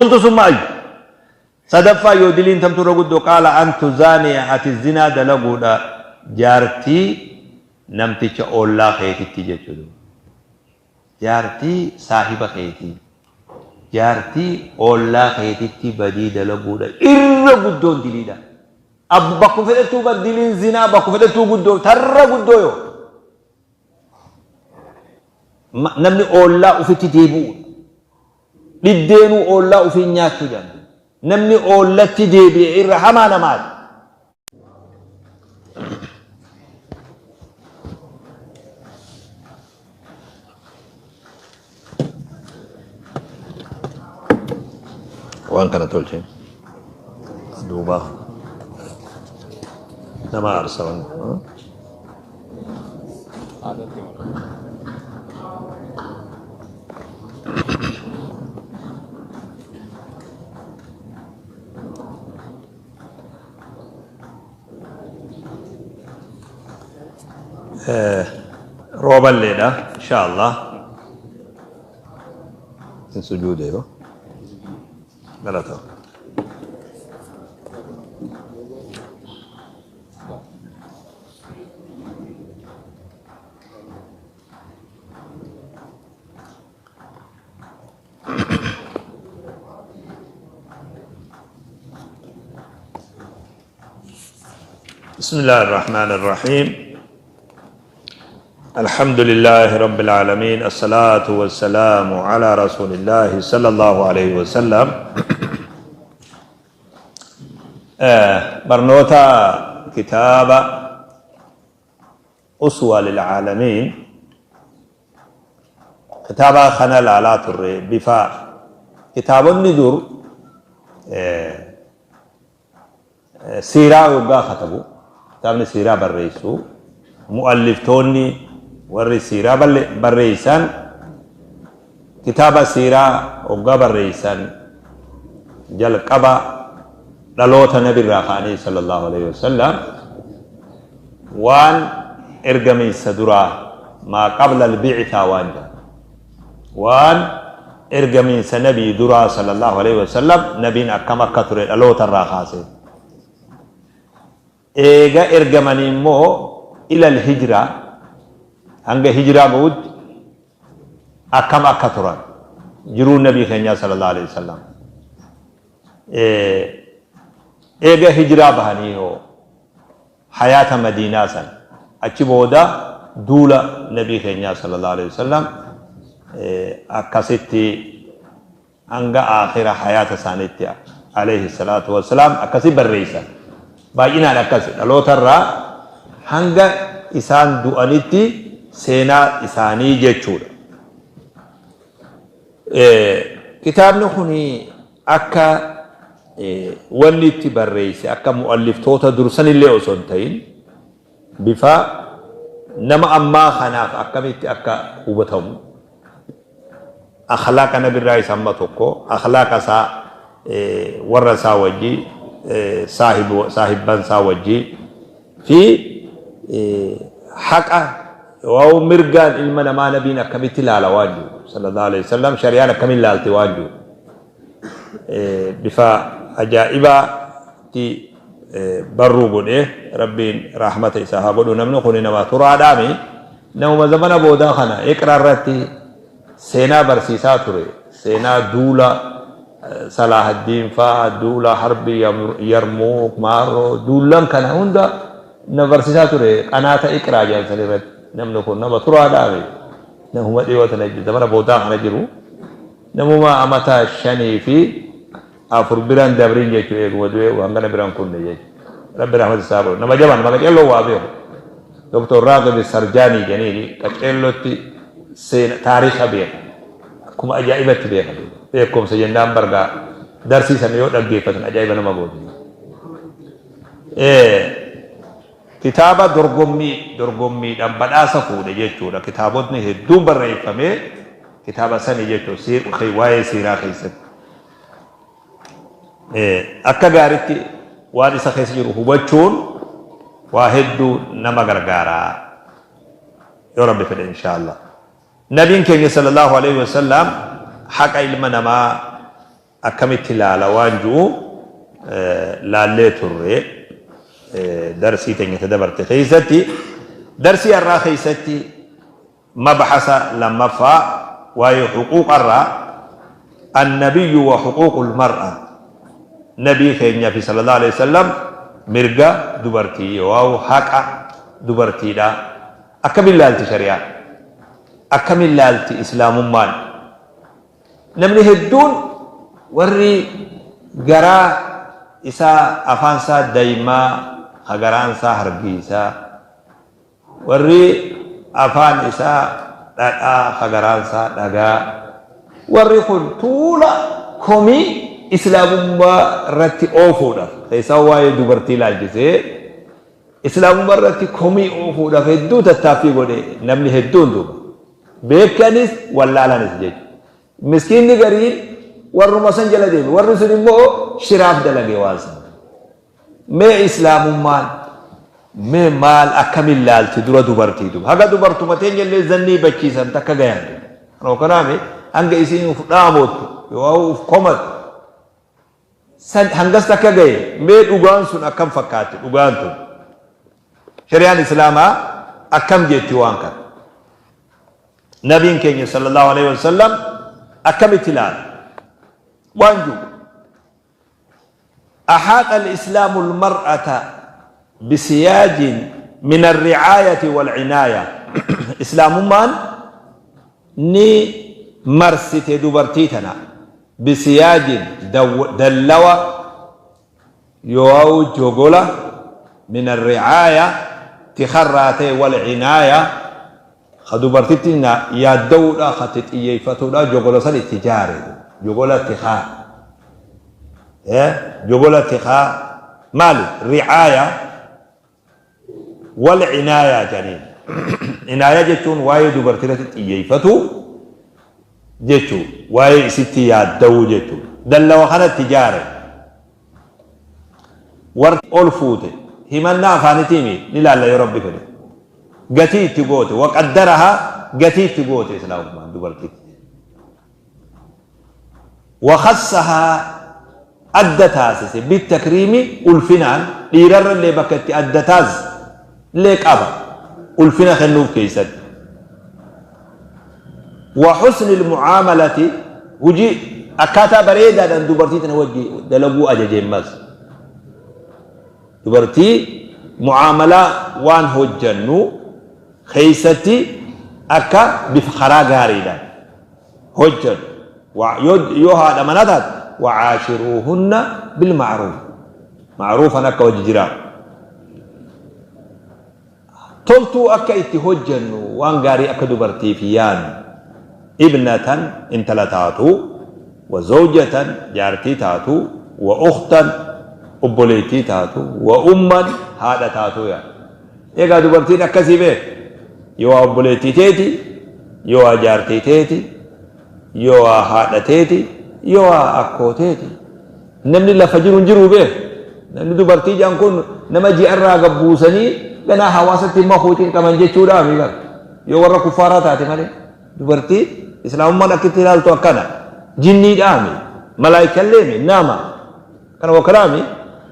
Qultu summa ayyu? Sadaffaa yoo diliin tamtu irra guddoo qaala an tuzaaniya ati zinaa dalaguudha jaartii namticha oollaa keetitti jechuudha. Jaartii saahiba keetii jaartii oollaa keetitti badii dalaguudha irra guddoon diliidha. Bakku fedhettuu bar diliin zinaa bakku fedhettuu guddoo tarra guddoo yoo. Namni oollaa ufitti deebi'uudha. Dhiddeenuu oollaa ufiin nyaachuu jedhan. Namni oollatti deebi'e irra hamaa namaati. Waan kana tolche duuba nama aarsa waan. Rooballeedha insha Allah. Hin sujuude yoo. Galata. بسم الله الرحمن الرحيم الحمد لله رب العالمين الصلاة والسلام على رسول الله صلى الله عليه وسلم برنوتا كتاب Uswa lil'aalamiin kitaaba kana laalaa turre bifa kitaabonni dur siiraa yoggaa katabu kitaabni siiraa barreessu mu'alliftoonni warri siiraa barreessan kitaaba siiraa hoggaa barreessan jalqaba dhaloota nabirraa ka'anii sallallahu alaihi wasallam waan ergamiinsa duraa maa qabla albi'thaa waan jedhan waan ergamiinsa nabii duraa sallallahu alaihi wasallam nabiin akkam akka ture dhaloota irraa kaasee Eega ergamanii immoo ilal hijraa hanga hijraa gahutti akkam akka turan jiruun nabii keenyaa sallallahu alaihi wasallam. Eega hijraa bahanii hoo hayaata madiinaa san achi booda duula nabii keenyaa sallallahu alaihi wasallam akkasitti hanga aakhira hayaata isaaniitti alayhi salaatu wassalaam akkasi barreeysan. Baay'inaan akkasi dhaloota irraa hanga isaan du'anitti seenaa isaanii jechuudha. Kitaabni kun akka wanni itti barreeyse akka mu'alliftoota dursanillee osoo hin ta'in bifa nama ammaa kanaaf akkamitti akka hubatamu akhlaaqa nabirraa isa amma tokko akhlaaqa isaa warra isaa wajji saahibban isaa wajji fi haqa waa'u mirgaan ilma namaa nabiin akkamitti ilaala waan jiru sallallahu alaihi wasallam shari'aan akkamiin ilaalte waan jiru bifa ajaa'ibaatti barruu godhe rabbiin rahmata isaa haa godhu namni kun nama turaadhaami namuma zamana boodaa kana iqra irratti seenaa barsiisaa ture seenaa duula Salaahaddiin faa duula harbi Yarmuuk maarroo duullan kana hunda na barsiisaa ture qanaata iqraa jedhan san irratti namni kun nama turaadhaami namuma dhiyoo tana zamana boodaa kana jiru namuma amata 5 fi 4 biran dabrin jechu eeguma du'e hangana biran kunne jechu rabbi rahmata isaa godhu nama jaba nama qaceelloo waa beeku Dr. Raaqib Sarjaanii janiini qaceellotti seena taariika beeka akkuma ajaa'ibatti beeka beekumsa jennaan bargaa darsii sana yoo dhaggeeffatan ajaa'iba nama gooti. Kitaaba dorgommii dorgommiidhaan badhaasa fuudhe jechuudha kitaabotni hedduun barreeffamee kitaaba sani jechuudha waa'ee siiraa keessatti. Akka gaaritti waan isa keessa jiru hubachuun waa hedduu nama gargaara. Yoo Rabbi fedhe inshaa Allah. Nabiin keenya sallallahu alaihi wasallam haqa ilma namaa Akkamitti laala waan ju'u laallee turre darsii teenya ta dabarte keeysatti. Darsii har'aa keeysatti mabhasa lammaffaa waa'ee huquuqarraa, annabiyyu wa huquuqul mar'a, nabii keenya fi sallallahu alaihi wasallam mirga dubartii yookaan haqa dubartiidha akkamiin laalti shari'aa, akkamiin laalti islaamummaan? Namni hedduun warri garaa isaa afaan isaa daymaa ka garaan isaa hargiisaa, warri afaan isaa dhadhaa ka garaan isaa dhagaa, warri kun tuula komii islaamummaa irratti oofuudhaaf, keessaa waa'ee dubartii ilaalchisee islaamummaa irratti komii oofuudhaaf hedduu tattaaffii godhe namni hedduun duuba. Beekanis wallaalanis jechuudha. Miskiinni gariin warruma san jala deeme. Warri sun immoo shiraaf dalage waan san. Mee islaamummaan mee maal akkamiin laalti dura dubartii duba? Haga dubartuma teenya illee zannii bachiisan takka gayan duba. Kanoo kanaami hanga isiin uf dhaamottu yoo uf komattu san hangas takka gaye, mee dhugaan sun akkam fakkaatti? Dhugaan tun shari'aan islaamaa akkam jetti waan kana? Nabiin keenya sallallahu alaihi wasallam akkamitti ilaala waan jiru? أحاط الإسلام المرأة بسياج من الرعاية والعناية. إسلامummaan ni marsite dubartii tana بسياج dallawa yoo jogola من الرعاية tikarraa ta'e والعناية ka dubartitti yaadda'uudha, ka itti xiyyeeffatuudha. Jogola san itti jaare, jogola tikaa, jogola tikaa maali? رعاية والعناية jedhaniin. عناية jechuun waa'ee dubartii irratti xiyyeeffatu jechuu, waa'ee isitti yaadda'uu jechuu. Dallawa kanatti jaare, warri ol fuute himannaa afaaniitiimi ni laalla yoo rabbi fedhe. Gatii itti goote, وقدرها, gatii itti goote islaamummaan dubartiitti. وخصها adda taasise بالتكريم ulfinaan. Dhiirarra illee bakka itti adda taasise illee qaba ulfina kennuuf keessatti. وحسن المعاملة hujii akkaataa bareedaadhaan dubartii tana wajji dalaguu ajajeen. Dubartii mucaamalaa waan hojjannu keeysatti akka bifa karaa gaariidhaan hojjannu. Yoo haadha manaa taate, وعاشروهن بالمعروف, macruufan akka hojii jiraa toltuu akka itti hojjannu, waan gaarii akka dubartiif yaannu, ابنة intala taatu, وزوجة jaartii taatu, وأختا obboleettii taatu, وأما haadha taatu. Yaa egaa dubartiin akkasii beek, yoo obboleettii teeti, yoo jaartii teeti, yoo haadha teeti, yoo akkoo teeti, namni lafa jiru hin jiru beek. Namni dubartii jedhan kun nama ji'arraa gabbuusanii ganaa hawaasatti makuutiin qaban jechuudha. Yoo warra kuffaaraa taate malee, dubartii islaamummaan akkitti ilaaltu akkana. Jinniidhaami, malaayikalleemi, nama kana wakkalaami,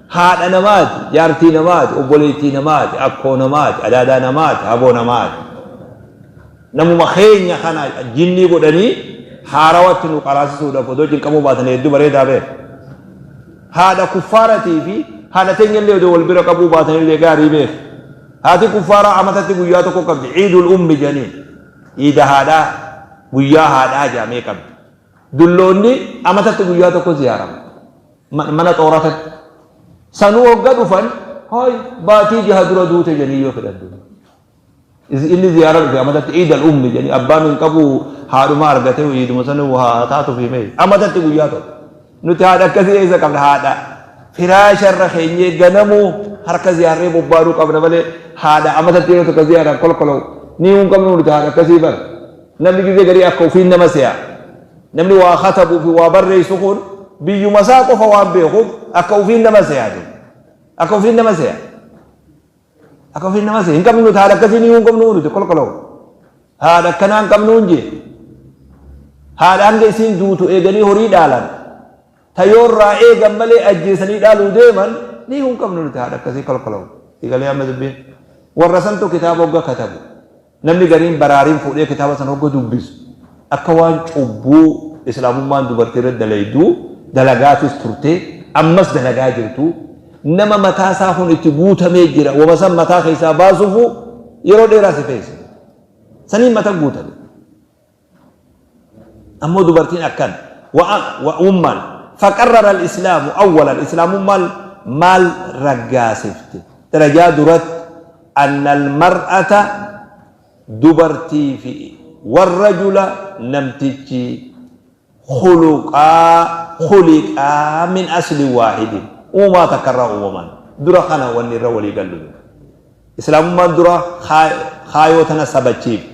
haadha namaati, jaartii namaati, obboleettii namaati, akkoo namaati, adaadaa namaati, haboo namaati. Namuma keenya kana jinnii godhanii haarawatti nu qaraasisuudhaaf odoo cinqamuu baatan hedduu bareedaa beek. Haadha kuffaaratii fi haadha teenyallee odoo wal bira qabuu baatanillee gaarii beek. Haati kuffaaraa amatatti guyyaa tokko qabdi, عيد الأم jedhaniin, iida haadhaa, guyyaa haadhaa jedhamee qabdi. Dulloonni amatatti guyyaa tokko ziyaarama mana xooratatti. Sanuu hogga dhufan, hoy, baatii jaha dura duute jedhanii yoo fedhan. Inni ziyaara dhufe amatatti عيد الأم jedhanii, abbaan hin qabu, haadhuma argate, iiduma sana haa taatu fi mee amatatti guyyaa tokko. Nuti haadha akkasii eessa qabna? Haadha firaasharra keenyee ganamuu harka ziyaarree bobbaaduu qabna malee, haadha amatatti yeroo tokko ziyaaraan kolkoloo ni hin qabnu nuti haadha akkasii bara. Namni gizee garii akka ofiin nama se'a. Namni waa katabuu fi waa barreessu kun biyyuma isaa qofa waan beekuuf akka ofiin nama se'a, akka ofiin nama se'a, akka ofiin nama se'a. Hin qabnu nuti haadha akkasii, ni hin qabnu nuti kolkoloo haadha akkanaa hin qabnu hin jee. Haadha hanga isiin duutu eeganii horii dhaalan. Ta yoo irraa eegan malee ajjeesanii dhaaluu deeman ni hin qabnu nuti haadha akkasii kolkolamu. Eegalee amma dubbiin. Warra santu kitaaba hogga katabu. Namni gariin baraariin fuudhee kitaaba sana hogga dubbisu akka waan cubbuu Islaamummaan dubartii irratti dalayduu dalagaatis turtee ammas dalagaa jirtu nama mataa isaa kun itti guutamee jira wama san mataa keessaa baasuufuu yeroo dheeraa si feesisa. Saniin mata guutame. Ammoo dubartiin akkan wa umman faqarrara al-islaamu awwalan islaamummaan maal raggaasifte darajaa duratti anna al-mar'ata dubartii fi warrajula namtichi khuluqaa khuliqaa min asli waahidin uumaa takkarraa uumaman dura kana wanni irra walii gallu. Islaamummaan dura kaayoo tana sabachiifte.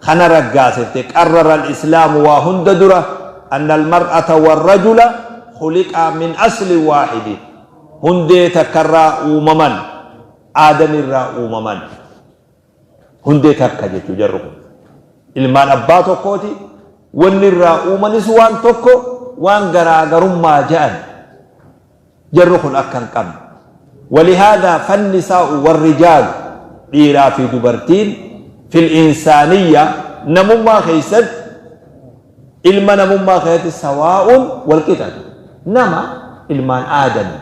Kana raggaasifte. Qarrara al-islaamu waa hunda dura anna al-mar'ata war-rajula khuliqaa min aslin waahidin. Hundee takkarraa uumaman. Aadamirraa uumaman. Hundee takka jechuu jarri kun. Ilmaan abbaa tokkooti. Wanni irraa uumanis waan tokko waan garaagarummaa ja'an. Jarri kun akka hin qabne. Walihaadhaa fannisaa'u warrijaalu dhiiraa fi dubartiin fil insaaniyya namummaa keessatti ilma namummaa keessatti sawaa'uun wal qixa. Nama ilmaan aadami.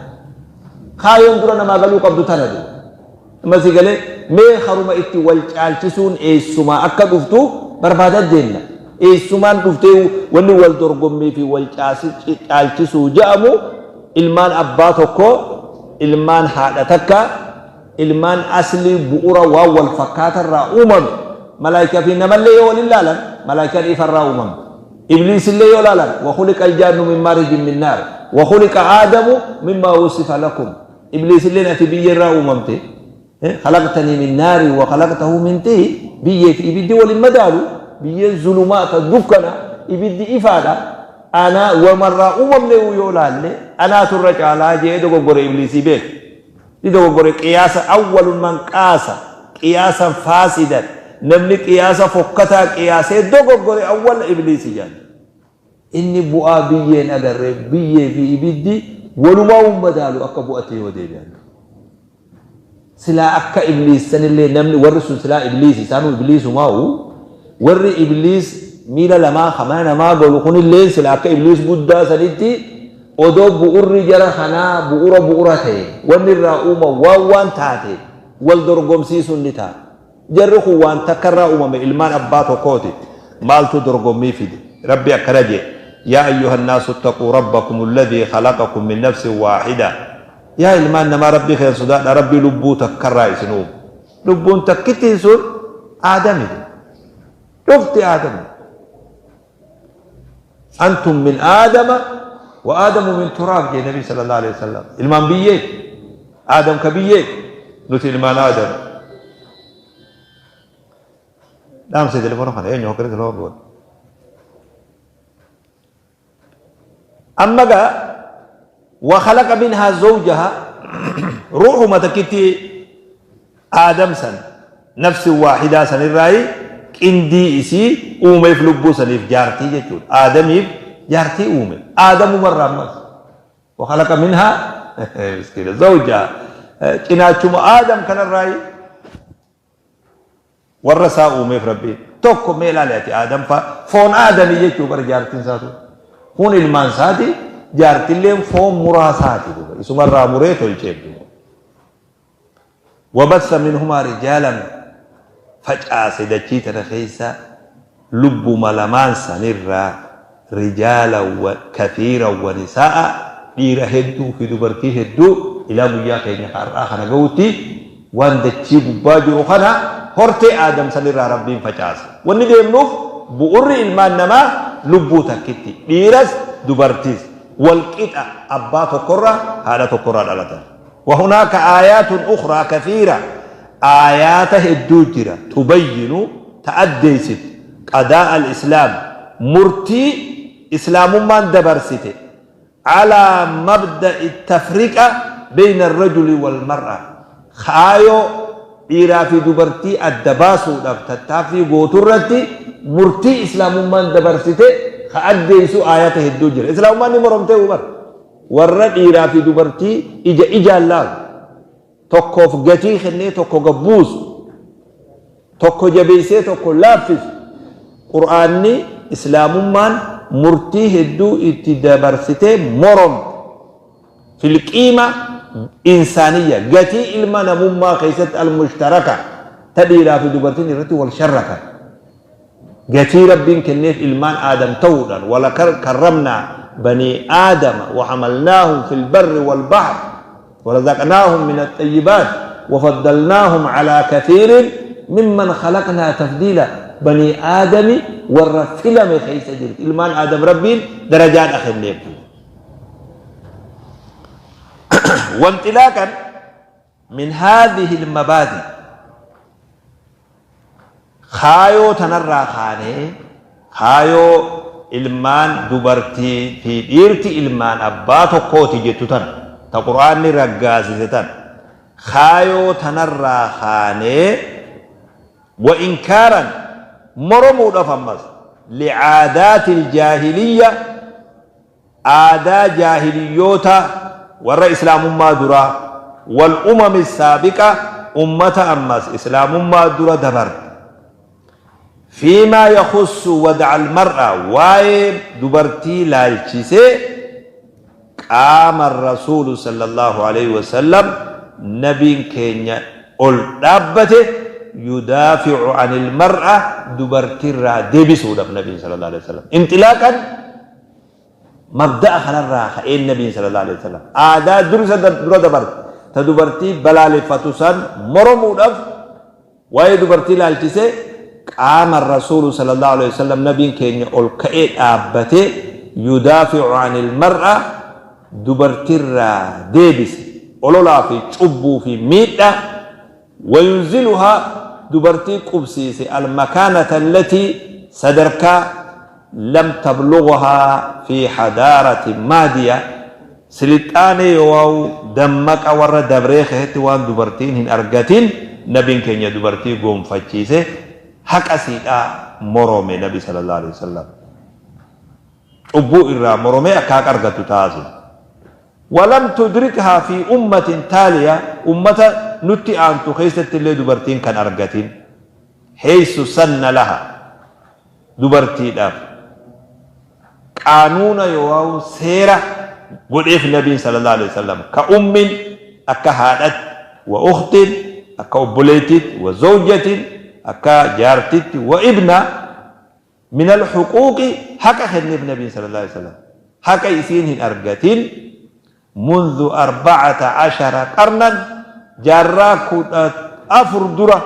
Kaayoon dura namaa galuu qabdu tana dura. Amma si galee mee haruma itti wal caalchisuun eessumaa akka dhuftu barbaada deemna. Eessumaan dhuftee wanni wal dorgommii fi wal caalchisuu ja'amu ilmaan abbaa tokkoo, ilmaan haadha takka, ilmaan aslii bu'ura waan wal fakkaatarraa uumame. Malaayika fi namallee yoo waliin laalan malaayikaan ifarraa uumamte. Ibliisillee yoo laalan wa khuliqa aljaannu min maarijin min naar wa khuliqa aadamu mimmaa wusifa lakum. Ibliisilleen ati biyyerraa uumamte khalaqtanii min naari wa khalaqtahu min tiin biyyee fi ibiddi wal hin madaalu biyyeen zulumaata dukkana ibiddi ifaadha anaa wamarraa uumamne yoo laalle anaatu irra caalaa jee dogoggore ibliisii beeka ni dogoggore qiyaasa awwalun man qaasa qiyaasan faasidan namni qiyaasa fokkataa qiyaasee dogoggore awwal ibliisi jedhan. Inni bu'aa biyyee hin agarre, biyyee fi ibiddi walumaa hin madaalu akka bu'atti yoo deebi'an. Silaa akka ibliis sanillee namni warri sun silaa ibliis isaanuu ibliisumaa'u warri ibliis miila lamaa ka mana namaa galu kunillee silaa akka ibliis guddaa sanitti odoo bu'urri jara kanaa bu'ura bu'ura ta'e wanni irraa uuman waan waan taate wal dorgomsiisuun ni ta'a. Jarri kun waan takka irraa uumame ilmaan abbaa tokkooti. Maaltu dorgommii fide? Rabbi akkana je'e, Yaa ayyuhan naasu ittaquu rabbakum alladhii khalaqakum min nafsin waahida. Yaa ilmaan namaa Rabbii keessan sodaadhaa Rabbii lubbuu takka irraa isin uume. Lubbuun takkittiin sun Aadami. Dhufti Aadami. Antum min Aadama wa Aadamu min turaab jee Nabi sallallahu alaihi wasallam. Ilmaan biyyee. Aadam ka biyyee. Nuti ilmaan Aadam. Dhaamsee telefoona kana eenyu hokkanii telefoona godhe. Amma gaa wa khalaqa minhaa zawjaha ruuhuma takkitti Aadam san nafsi waahidaa sanirraayi qindii isii uumeef lubbuu saniif jaartii jechuudha. Aadamiif jaartii uume. Aadamumarraa ammas. Wa khalaqa minhaa miskiina zawjaha cinaachuma Aadam kanarraayi Warra isaa uumeef Rabbiin. Tokko mee ilaali ati Aadam faa foon Aadamii jechuu bara jaartiin isaatu. Kun ilmaan isaati jaartilleen foon muraa isaati duuba isumarraa muree tolcheef duuba. Wabassa minhumaa rijaalan facaase dachii tana keessa lubbuma lamaan sanirraa rijaalan wa kathiiran wa nisaa'a dhiira hedduu fi dubartii hedduu ilaa guyyaa keenya ka har'aa kana gahutti waan dachii gubbaa jiru kana hortee Aadam sanirraa Rabbiin facaase. Wanni deemnuuf bu'urri ilmaan namaa lubbuu takkitti dhiiras dubartiis wal qixa abbaa tokkorraa haadha tokkorraa dhalatan. Wa hunaaka aayaatun ukhraa kathiira aayaata hedduu jira tubayyinu ta addeessitu qadaa al-islaam murtii islaamummaan dabarsite calaa mabda'i tafriqa beyna arrajuli wal mar'a kaayoo dhiiraa fi dubartii adda baasuudhaaf tattaaffii gootu irratti murtii islaamummaan dabarsite ka addeessu aayata hedduu jira. Islaamummaan ni moromtee bar. Warra dhiiraa fi dubartii ija ijaan laalu, tokkoof gatii kennee tokko gad buusu, tokko jabeessee tokko laaffisu, Qur'aanni Islaamummaan murtii hedduu itti dabarsitee moromte. Fil qiima insaaniyya, gatii ilma namummaa keessatti al-mushtaraka, ta dhiiraa fi dubartiin irratti wal sharrakan. Gatii Rabbiin kenneef ilmaan Aadam ta'uudhaan, walakad karramnaa banii Aadama wahamalnaahum fil barri wal bahr warazaqnaahum mina xayyibaat wafaddalnaahum alaa kathiirin mimman khalaqnaa tafdiila. Banii Aadami warra filame keessa jirti. Ilmaan Aadam Rabbiin darajaadha kenneef. Wanxilaaqan min haadhihi almabaadi, kaayoo tanarraa kaanee, kaayoo ilmaan dubartii fi dhiirti ilmaan abbaa tokkooti jettu tana ta Qur'aanni raggaasise tana, kaayoo tanarraa kaanee, wa inkaaran, moromuudhaaf ammas, licaadaati aljaahiliyya, aadaa jaahiliyyootaa, warra islaamummaa duraa, wal umami saabiqa, ummata ammas islaamummaa dura dabarte, fiimaa yakhussu wad'a almar'a, waa'ee dubartii laalchisee, qaama rasuulu sallallahu aleyhi wasallam, nabiin keenya ol dhaabbate, yudaafi'u anil mar'a, dubartiirraa deebisuudhaaf nabiin sallallahu aleyhi wasallam inxilaaqan mabda'a kanarraa ka'een, nabiin sallallahu alaihi wasallam aadaa dursa dura dabarte ta dubartii balaaleffatu san moromuudhaaf, waa'ee dubartii laalchisee, qaama rasuulu sallallahu alaihi wasallam, nabiin keenya ol ka'ee dhaabbatee, yudaafi'u anil mar'a, dubartiirraa deebise ololaa fi cubbuu fi miidhaa, wayunziluhaa, dubartii qubsiise, almakaanata allatii, sadarkaa, lam tablughaa fi hadaarati maadiya, silixxaanee yoowaa'u dammaqa warra dabree keessatti waan dubartiin hin argatin nabiin keenya dubartii goonfachiise, haqa siidhaa morome. Nabi sallallahu alaihi wasallam cubbuu irraa moromee akka haqa argattu taasise. Walam tudrikhaa fi ummatin taaliya, ummata nutti aantu keessatti illee dubartiin kan argatin, heeysu sanna laha, dubartiidhaaf qaanuuna yookaan seera godheef nabiin sallallahu alaihi wasallam, ka ummin, akka haadhatti, wa ukhtin, akka obboleettitti, wa zawjatin, akka jaartitti, wa ibna, min alhuquuqi, haqa kenneef nabiin sallallahu alaihi wasallam, haqa isiin hin argatin mundu 14 qarnan, jaarraa 14 dura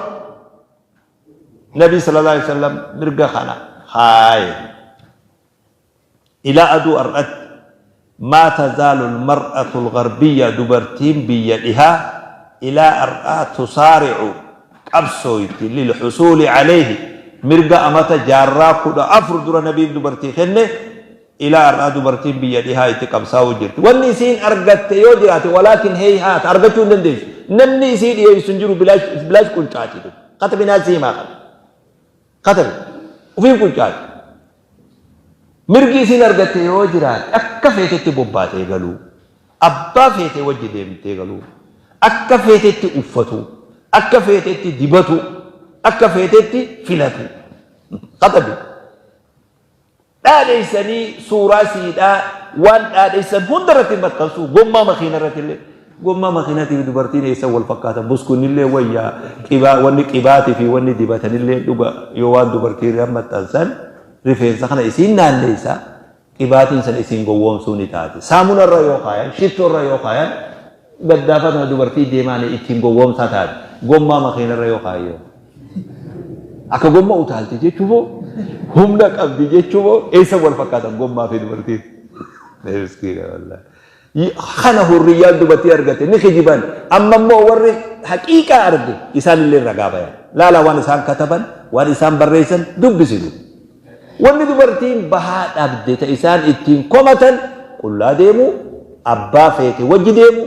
nabi sallallahu alaihi wasallam mirga kana kaaye. Ilaa aduu har'atti, maa tazaalu almar'atu algharbiyya, dubartiin biyya dhihaa ilaa har'aa, tusaari'u, qabsooyti, lilhusuuli alayhi, mirga amata jaarraa 14 dura nabiin dubartii kenne ilaa har'aa dubartiin biyya dhihaa itti qabsaa'uu jirti. Wanni isiin argatte yoo jiraate, walaakin heeyhaata, argachuu hin dandeessu. Namni isii dhiyeessu hin jiru, bilaash bilaash quncaati. Katabinaa siimaa kana. Katabi. Ufiif quncaati. Mirgi isiin argatte yoo jiraate, akka feetetti bobbaatee galuu, abbaa feete wajji deemtee galuu, akka feetetti uffatuu, akka feetetti dibatuu, akka feetetti filatuu. Katabi. Dhaadheessanii suuraa siidhaa waan dhaadheessan hunda irratti maxxansuu, gommaa makiina irratti illee. Gommaa makiinaatii fi dubartiin eessa wal fakkaatan? Buskunillee wayyaa qibaa, wanni qibaatii fi wanni dibatanillee dhuga. Yoo waan dubartii irra maxxansan, rifeensa kana isiin naanneessa, qibaatiin san isiin gowwoomsuu ni taati. Saamuna irra yoo kaayan, shittoo irra yoo kaayan, gaddaafa tana dubartii deemaanii ittiin gowwoomsaa taati. Gommaa makiina irra yoo kaayan, akka gomma utaalti jechuu moo, humna qabdi jechuu moo, eessa wal fakkaatan gommaa fi dubartiin? Miskiina wallaahi. Kana hurriyyaan dubartii argate ni kijiban. Amma immoo warri haqiiqaa arge isaan illee ragaa bayan. Laalaa waan isaan kataban, waan isaan barreessan dubbisinu. Wanni dubartiin bahaa dhabde ta isaan ittiin komatan, qullaa deemuu, abbaa feete wajji deemuu,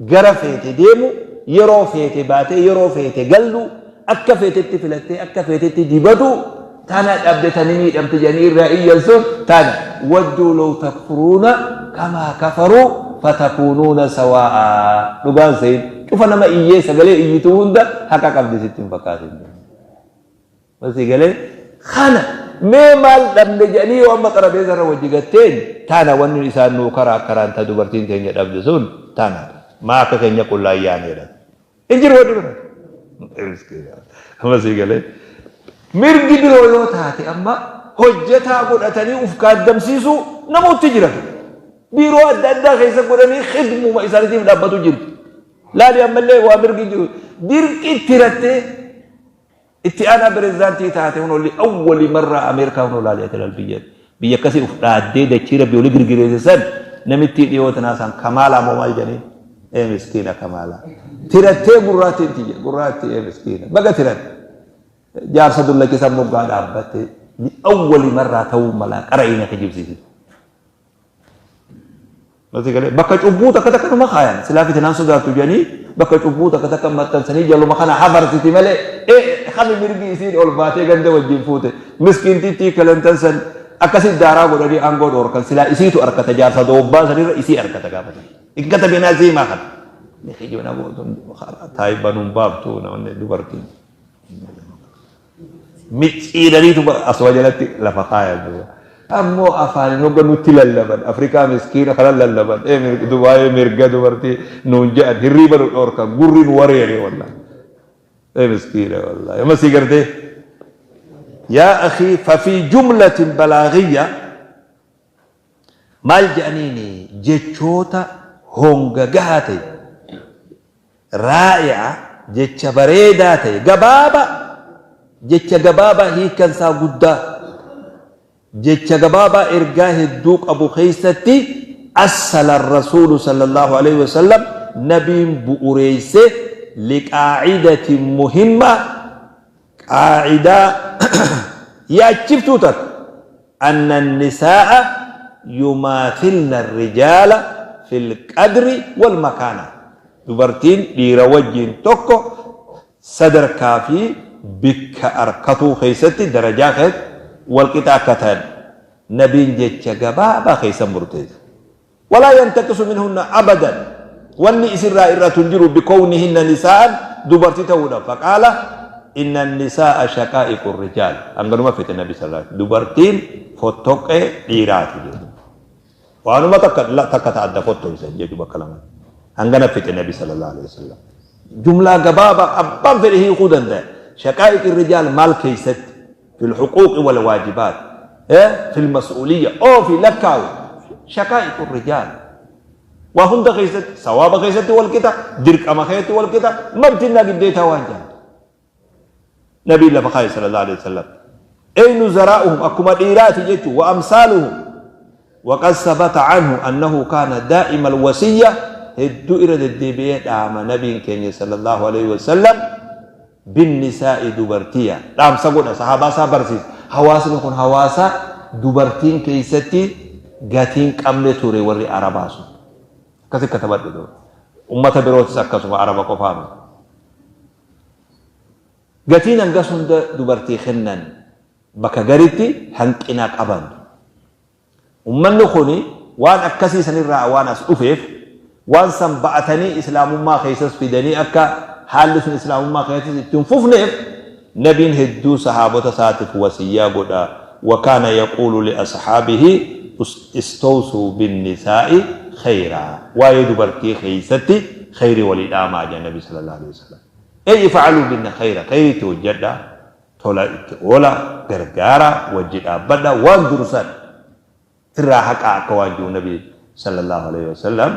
gara feete deemuu, yeroo feete baatee yeroo feete galluu, akka feetetti filattee akka feetetti dibatuu tana dhabde, tani miidhamte jedhanii irraa iyyan sun tana. Wadduu law takfuruuna kamaa kafaruu Fatakuunuuna sawaa'a. Dhugaan sehin. Cufa nama iyyee sagalee iyyituu hunda haqa qabdi sitti hin fakkaatin. Masii galee kana mee maal dhabne jedhanii yoo amma xarabeeza irra wajji gatteen tana wanni isaan nuu karaa karaan ta dubartiin teenya dhabde sun tana maa akka keenya qullaa hin yaane jedhan. Hin jiru wanni biraa. Amma sii galee. Mirgi biroo yoo taate amma hojjetaa godhatanii uf kaaddamsiisuu namooti jira. Biiroo adda addaa keessa godhanii khidmuma isaaniitiif dhaabbatu jirti. Laali ammallee waa mirgi jiru. Dirqitti hirattee itti aanaa pirezidaantii taate hunoo li awwali marraa Ameerikaa hunoo laali ati laal biyya biyya akkasii uf dhaaddee dachii rabbi oli girgireesse san namittii dhiyoo tanaa san kamaalaa moo maal jedhaniin ee miskiina kamaalaa tirattee gurraattiin tiyya gurraattii ee miskiina baga tiratte jaarsa dullacha san moggaa dhaabbatte li awwali marraa ta'uu malaa qara'ii na kijibsiisite. Natti galee bakka cubbuu takka takka numa kaayan silaa fitinaan sodaattu jedhanii bakka cubbuu takka takka maxxansanii jaluma kana hafarsiti malee ee kami mirgi isiin ol baatee ganda wajjin fuute miskiintittii Clinton san akkasi daaraa godhanii aangoo dhoorkan silaa isiitu arkata jaarsa doobbaa sanirra isii arkata gaafatan hin katabinaa siimaa kana. Ni kijibna bootun taayibba nun baaftu namni dubartiin. Micciiraniitu asuma jalatti lafa kaayan duuba. Ammoo afaaniin hogga nutti lallaban Afrikaa miskiina kana lallaban waa'ee mirga dubartii nuun jedhan hirriiba nu dhoorkan gurri nu wareere wallahi. Ee miskiina wallahi. Amma sii gartee. Yaa akhii fafii jumlatin balaagiyya maal jedhaniini jechoota honga gahaa ta'e Raa'i'a jecha bareedaa ta'e gabaabaa jecha gabaabaa hiikkan isaa guddaa jecha gabaabaa ergaa hedduu qabu keessatti assala rasuulu sallallahu alaihi wasallam nabiin bu'ureeyse liqaacidatin muhimma qaacidaa yaachiftuu takka anna nisaa'a yumaathilna rijaala fil qadri wal makaana dubartiin dhiira wajjiin tokko sadarkaa fi bikka arkatuu keessatti darajaa keessatti walqixa akka ta'an nabiin jecha gabaabaa keessa murteesse. Walaa yantaqisu minhunna abadan wanni isirraa ir'atu hin jiru bikownihinna nisaa'an dubartii ta'uudhaan faqaala inna nisaa'a shaqaa'iqu rijaal hanganuma fixe nabi sallallahu alaihi dubartiin fottoqee dhiiraati jedhu waanuma takka takka ta adda fottoysan jedhu bakka lama hangana fixe nabi sallallahu alaihi wasallam jumlaa gabaabaa abbaan fedhe hiikuu danda'a shaqaa'iqi rijaal maal keessatti Fil huquuqi wal waajibaat fil mas'uuliyya oofi lakkaawi shaqaa'iqu rijaal waa hunda keessatti sawaaba keessatti wal qixa dirqama keessatti wal qixa mabtinnaa giddeetaa waan jedhan nabiin lafa kaa'e sallallahu alaihi wasallam ey nuzaraa'uhum akkuma dhiiraati jechuun wa amsaaluhum waqad sabata anhu annahu kaana daa'ima alwasiyya hedduu irra deddeebi'ee dhaama nabiin keenya sallallahu alaihi wasallam Binnisaa'i dubartiya dhaamsa godha sahaabaa isaa barsiisa. Hawaasni kun hawaasa dubartiin keessatti gatiin qabne ture warri Arabaa sun. Akkasi katabadhu duuba. Ummata birootis akkasuma Araba qofaa miti. Gatiin hangas hunda dubartii kennan bakka garitti hanqina qaban. Ummanni kuni waan akkasii sanirraa waan as dhufeef, waan san ba'atanii islaamummaa keessas fidanii akka haalli sun islaamummaa keessas itti hin fufneef Nabiin hedduu sahaabota isaatif wasiyyaa godha, wa kaana yaquulu li ashaabihi istawsuu binnisaa'i kheyraa waa'ee dubartii keessatti kheyrii walii dhaamaa jedha Nabi sallallahu aleyhi wasallam. Ey if'aluu binna kheyra kheyrii itti hojjadhaa. Tola itti oola, gargaara, wajji dhaabbadha, waan dursan firraa haqaa akka waan ji'u nabi sallallahu aleyhi wasallam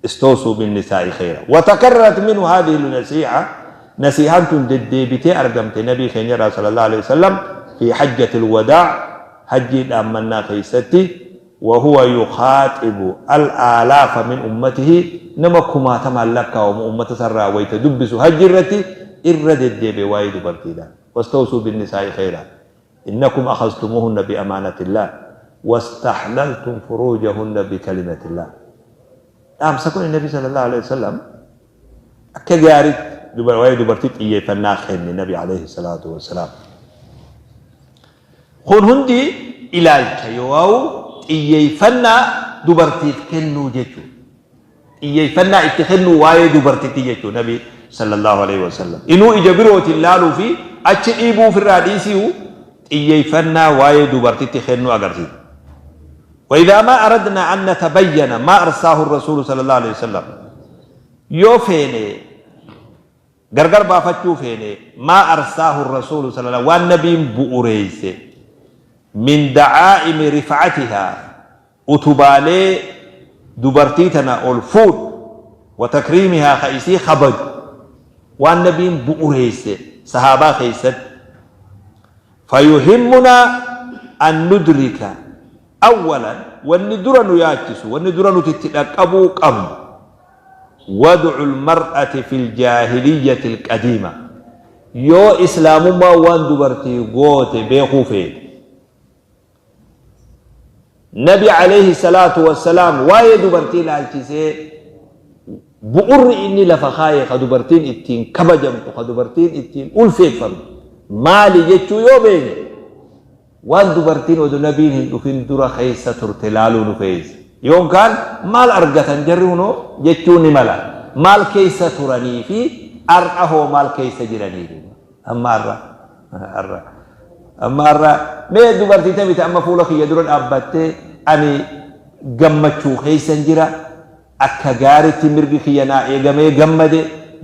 istawsuu binnisaa'i kheyra. Watakarrarat minhu haadhihi nasiiha nasiihaan tun deddeebitee argamte nabii keenya irraa sallallahu aleyhi wasallam fi hajjatil wadaa hajjii dhaammannaa keessatti Wa huwa yukhaaxibu al-aalaafa min ummatihi, nama kumaatamaan lakkaawamu ummata isaa irraa wayta dubbisu hajji irratti irra deddeebi'e waa'ee dubartiidha. Wastawsuu binnisaa'i kheyraa. Innakum akhaztumuuhunna biamaanatillaah wastahlaltum furuujahunna bikalimatillah. Dhaamsa kuni Nabi sallallahu aleyhi wa sallam akka gaariitti waa'ee dubartii xiyyeeffannaa kenne Nabi aleyhi salaatu wa salaam. Kun hundi ilaalcha yooauu xiyyeeffannaa dubartiif kennuu jechuudha. Xiyyeeffannaa itti kennuu waa'ee dubartitti jechuu Nabi sallallahu alaihi wasallam. Inuu ija birootiin laaluu fi achi dhiibuu ofirraa dhiisiu xiyyeeffannaa waa'ee dubartitti kennuu agarsiisa. وإذا ما أردنا أن نتبين ما أرساه الرسول صلى الله عليه وسلم yoo feene gargar baafachuu feene ما أرساه الرسول صلى الله waan nabiin bu'ureeyse من دعائم رفعتها utubaalee dubartii tana ol fuudhu وتكريمها ka isii kabaju waan nabiin bu'ureeyse sahaabaa keeysatti فيهمنا أن ندرك أولا wanni dura nu yaachisu wanni dura nuti itti dhaqqabuu qabnu وضع المرأة في الجاهلية القديمة yoo islaamummaa waan dubartii goote beekuu feete Nabi عليه الصلاة والسلام waa'ee dubartii ilaalchisee bu'urri inni lafa kaaye ka dubartiin ittiin kabajamtu ka dubartiin ittiin ulfeeffamtu maali jechuu yoo beekne waan dubartiin oduu nabiin hin dhufin dura keessa turte laaluu nu feessa. Yookaan maal argatan jarri hunoo jechuu ni mala. Maal keessa turanii fi har'a hoo maal keessa jiranii? Amma har'a har'a amma har'a mee dubartii tamite amma fuula kiyya dura dhaabbattee ani gammachuu keessan jira, akka gaaritti mirgi kiyya naa eegamee gammade,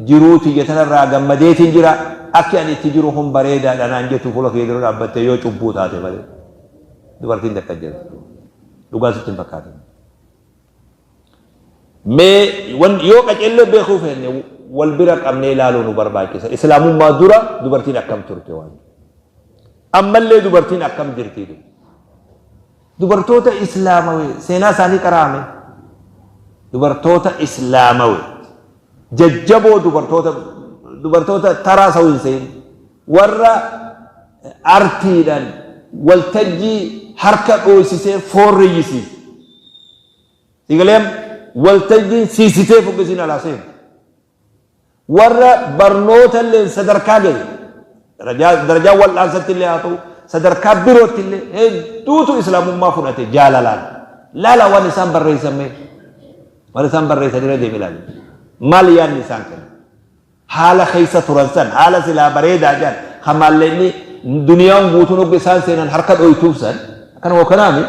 jiruu tiyya tanarraa gammadeetiin jira, akki ani itti jiru kun bareedaadha naan jettu fuula kiyya dura dhaabbattee yoo cubbuu taate malee dubartiin takka jirtu dhugaa sitti hin fakkaatin. Mee yoo qaceellee beekuu feenne wal bira qabnee ilaaluu nu barbaachisa. Islaamummaa dura dubartiin akkam turte waan ammallee dubartiin akkam jirti? Dubartoota islaamawe seenaa isaanii qaraame, dubartoota islaamawe jajjaboo, dubartoota taraa sa'u hin seen, warra artiidhaan waltajjii harka dhoosisee foorreyyisiise sigaleem waltajjiin siisitee fuqqisiin alaa seenu, warra barnoota illee sadarkaa gahe, darajaa wal'aansatti illee haa ta'u sadarkaa birootti illee, hedduutu islaamummaa fudhate jaalalaan. Laala waan isaan barreessan, mee waan isaan barreessan irra deemi ilaali. Maal yaadni isaan kenna? Haala keessa turan san, haala silaa bareedaa jedhan hamaallee duniyaan guutuun hogga isaan seenan harka dhoytuuf san akkana hokkanaami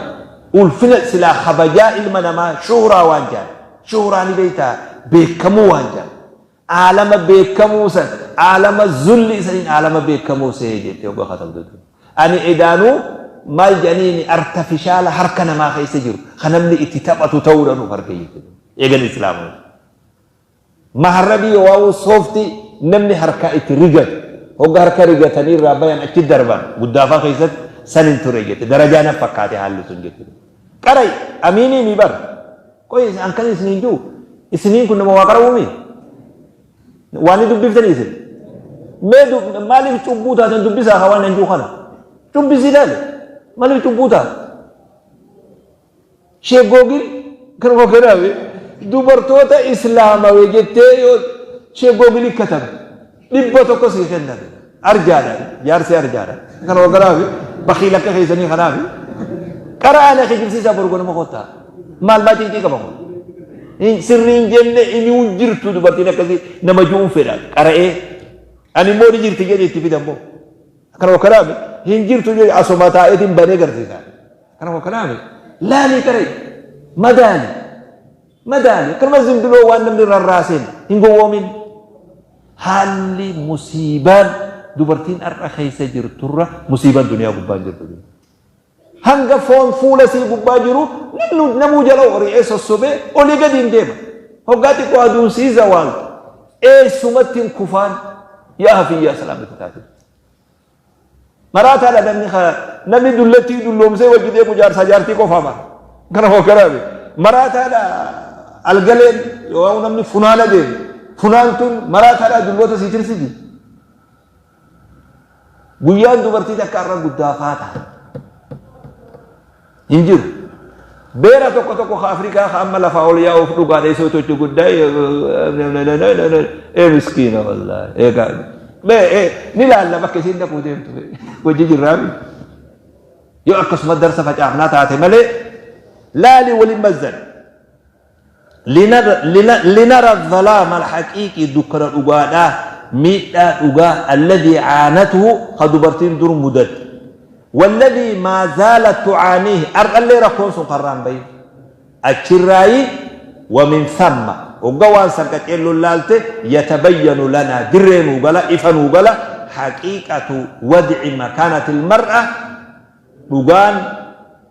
ulfina silaa kabajaa ilma namaa shuhuraa waan jedhan, shuhuraa ni beektaa, beekamuu waan jedhan, aalama beekamuu san, aalama zulli isaniin aalama beekamuu see jettee hogga katabdu. Ani edaanuu maal jedhaniini artificial harka namaa keessa jiru kan namni itti taphatu ta'uudha nuuf arge jechuudha eegan islaamaa. Maharrabii waa'uu soofti namni harkaa itti rigatu hogga harka rigatanii irraa bayan achi darban guddaafaa keessatti san hin ture jette, darajaa na fakkaate haalli sun jechuudha. Qaray amiinii mi bar qoy an kan isiniin jiru isiniin kun nama waa qarawuumi waan ni dubbiftanii isin mee maaliif cubbuu taatan dubbisaa haa waan nan jiru kana cubbisii ilaali, maaliif cubbuu taate? Sheek Googil kanuma kanaaf dubartoota islaamawe jettee yoo Sheek Googil katabe 100 sii kennan. Arjaadha, jaarsi arjaadha. Kanuma kanaaf bakiil akka keessanii kanaaf qara'aan kijibsiisaa boru ganama kottaa maal maa cinqii qaba kun sirriin jenne inuu jirtu dubartiin akkasii nama ju'uun fedha qara'ee ani immoo ni jirti jedhi itti fidan immoo kanuma kanaaf hin jirtu jedhi asuma taa'eetiin banee garsiisa. Kanuma kanaaf laalii qara'e, madaali madaali. Akkanuma zimbiloo waan namni rarraaseen hin gowwoomin. Haalli musiibaan dubartiin har'a keessa jirturra musiibaan duniyaa gubbaa hin jirtu. Hanga foon fuula sii gubbaa jiru namni namuu jala hori'ee sossobee olii gadi hin deema. Hoggaa xiqqoo aduun sii zawaaltu eessumatti hin kufaan yaa hafiyyaa salaamatti taate. Maraataadha namni namni dullattii dulloomsee wajji deemu jaarsaa jaartii qofaa mara. Kana hoogganaa maraataadha algaleen yoo namni funaana deemu funaantuun maraataadha dulloota sii tirsiti. Guyyaan dubartii takka irra guddaa faata. Hin jiru. Beera tokko tokko ka Afrikaa ka amma lafaa ol yaa'uuf dhugaadha isoo tochu guddaa ee miskiina wallaahi eegaa mee ee ni laalla bakka isiin dhaquu deemtu hojii jirraami. Yoo akkasuma darsa facaafnaa taate malee. Laali waliin mazzan. Linara dhalaama alhaqiiqii, dukkana dhugaadhaa, miidhaa dhugaa, alladhii caanatuhu, ka dubartiin dur mudatte, walladhii maa zaalat tucaaniihi, ar'allee rakkoon sun karraa hin bahin achirraayi. Wa min thamma, hogga waan san qaceelloon laalte, yatabayyanu lanaa, dirree nuu gala, ifa nuu gala, haqiiqatu wadci makaanati almar'a, dhugaan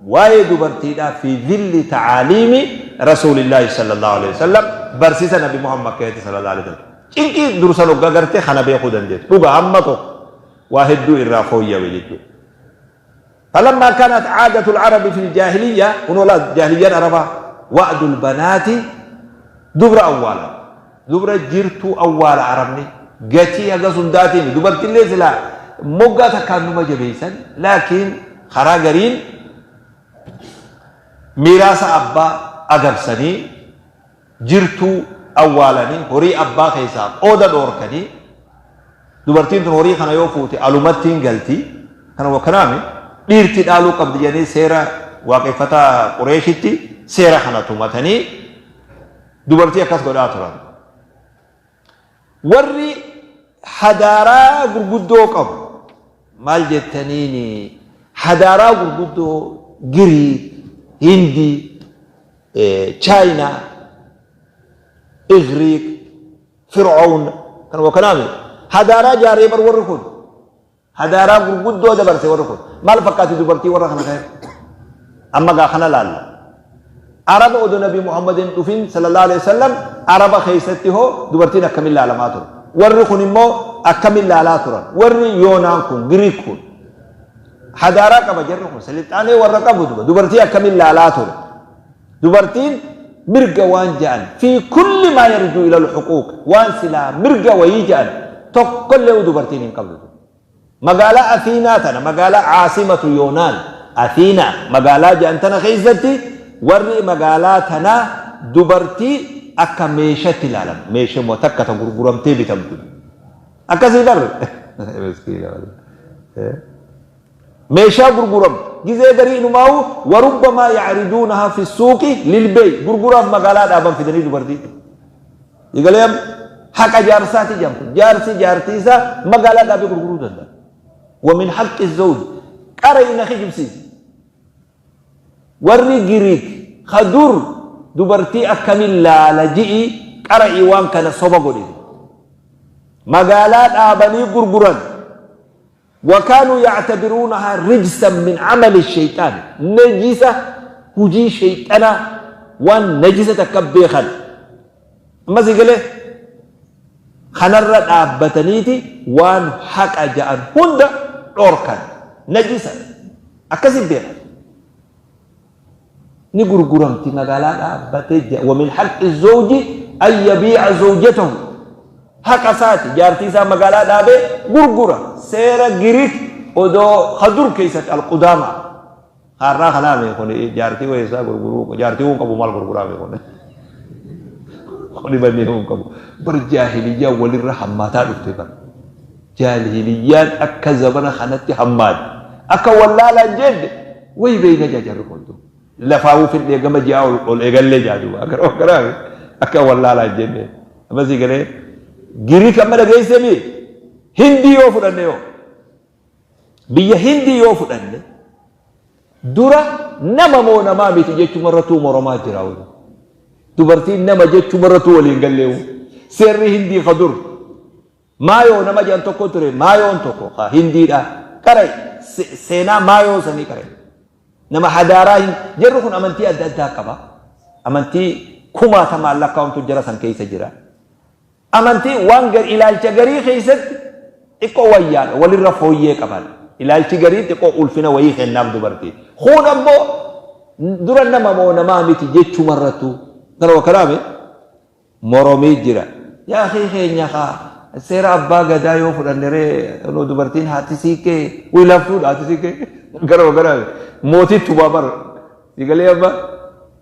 waa'ee dubartiidhaa, fi dhilli ta'aaliimi rasuulillaahi sallallahu alaihi wasallam, barsiisa Nabi Muhammad keessatti sallallahu alaihi wasallam. Cinqii dursan hogga garte kana beekuu dandeettu. Dhuga hamma tokko waa hedduu irraa fooyyawe jechuudha. فلما كانت عادة العرب في الجاهلية، kunoo jaahiliyyaan Arabaa، وأد البنات، dubra awwaala, dubra jirtuu awwaala. Arabni gatii haga sundaatiin dubartillee silaa moggaa takkaan numa jabeeysan, laakiin karaa gariin miiraasa abbaa agabsanii jirtuu awwaalanii, horii abbaa keessaa qooda dhoorkanii. Dubartiin tun horii kana yoo fuute alumattiin galti, kana kanaami dhiirti dhaaluu qabdi jedhanii seera waaqeffataa Qureeshitti seera kana tumatanii dubartii akkas godhaa turan. Warri hadaaraa gurguddoo qabu maal jettaniini? Hadaaraa gurguddoo Giriik, Hindii, Chaayinaa, Igriik, Fir'oon, kanuma kanaami hadaaraa jaaree bar. Warri kun hadaaraa gurguddoo dabarse. Warri kun maal fakkaati dubartii warra kana ta'e? Amma gaa kana laalla. Araba odoo Nabi Muhammadin dhufin sallallahu alaihi wasallam, Araba keessatti hoo dubartiin akkamin laalamaa ture? Warri kun immoo akkamin laalaa turan? Warri Yoonaan kun, Giriik kun hadaaraa qaba. Jarri kun silixaanee warra qabu. Dubartii akkamin laalaa ture? Dubartiin mirga waan ja'an, في كل ما يرجو إلى الحقوق, waan silaa mirga wayii ja'an tokkollee dubartiin hin qabdu. Magaalaa Athiinaa tana, magaalaa caasimatu Yoonaan Athiinaa magaalaa ja'an tana keessatti, warri magaalaa tanaa dubartii akka meeshatti ilaalan, meeshuma takka ta gurguramtee bitamtu akkasii bar. Meeshaa gurguramtu gizee garii inumaawu وربما يعرضونها في السوق للبيع, gurguraaf magaalaa dhaaban fidanii dubartii. Egalee haqa jaarsaati jedhamtu, jaarsi jaartii isaa magaalaa dhaabee gurguruu danda'a. ومن حق الزوج qara'ina kijibsiisi. Warri Giriik kadur dubartii akkamin laala ji'i qara'ii waan kana soba godhe, magaalaa dhaabanii gurguran. وكانوا يعتبرونها رجسا من عمل الشيطان، نجسة، hujii shayxana, waan najisa takka beekan. Ammas egalee kanarra dhaabbataniiti waan haqa ja'an hunda dhorkan. Najisa akkasin beekan, ni gurguramti magaalaa dhaabbatee. ومن حق الزوج أن يبيع زوجته, haqa isaati jaartii isaa magaalaa dhaabee gurgura. Seera Giriik odoo hadur keessatti alqudaama. Har'aa kanaa kun jaartii wayisaa gurguruu, jaartii kun qabu maal gurguraa? Kun kuni banni kun qabu bar. Jaahiliyyaan walirra hammaataa dhufte bar. Jaahiliyyaan akka zamana kanatti hammaate akka wallaalaan jenne wayi beeyna jajarri kuntu lafaawuu fidhee gama ji'aa ol eegallee jaaduba akka wallaalaan jenne. Ammasii galee Giriik amma dhageessee Hindii yoo fudhanne, yoo biyya Hindii yoo fudhanne, dura nama moo namaa miti jechumarrattuu moromaa jira. Dubartiin nama jechumarrattuu waliin galleewu. Seerri Hindii ka dur maayoo nama jedhan tokko ture. Maayoon tokko ka Hindiidha. Qara seenaa maayoo sanii qara. Nama hadaaraa hin jarri kun amantii adda addaa qaba. Amantii kumaatamaan lakkaa'amtu jara san keessa jira. Amantii waan ilaalcha garii keessatti xiqqoo wayyaadha, walirra fooyyee qaban. Ilaalchi garii xiqqoo ulfina wayii kennaaf dubartii. Kun ammoo dura nama moo namaa miti jechumarrattu kana kanaame moromii jira. Yaa akii keenya kaa seera abbaa gadaa yoo fudhanne ree, dubartiin haati siiqqee wilaaftuudha, haati siiqqee gara gara mootitti bar sigalee amma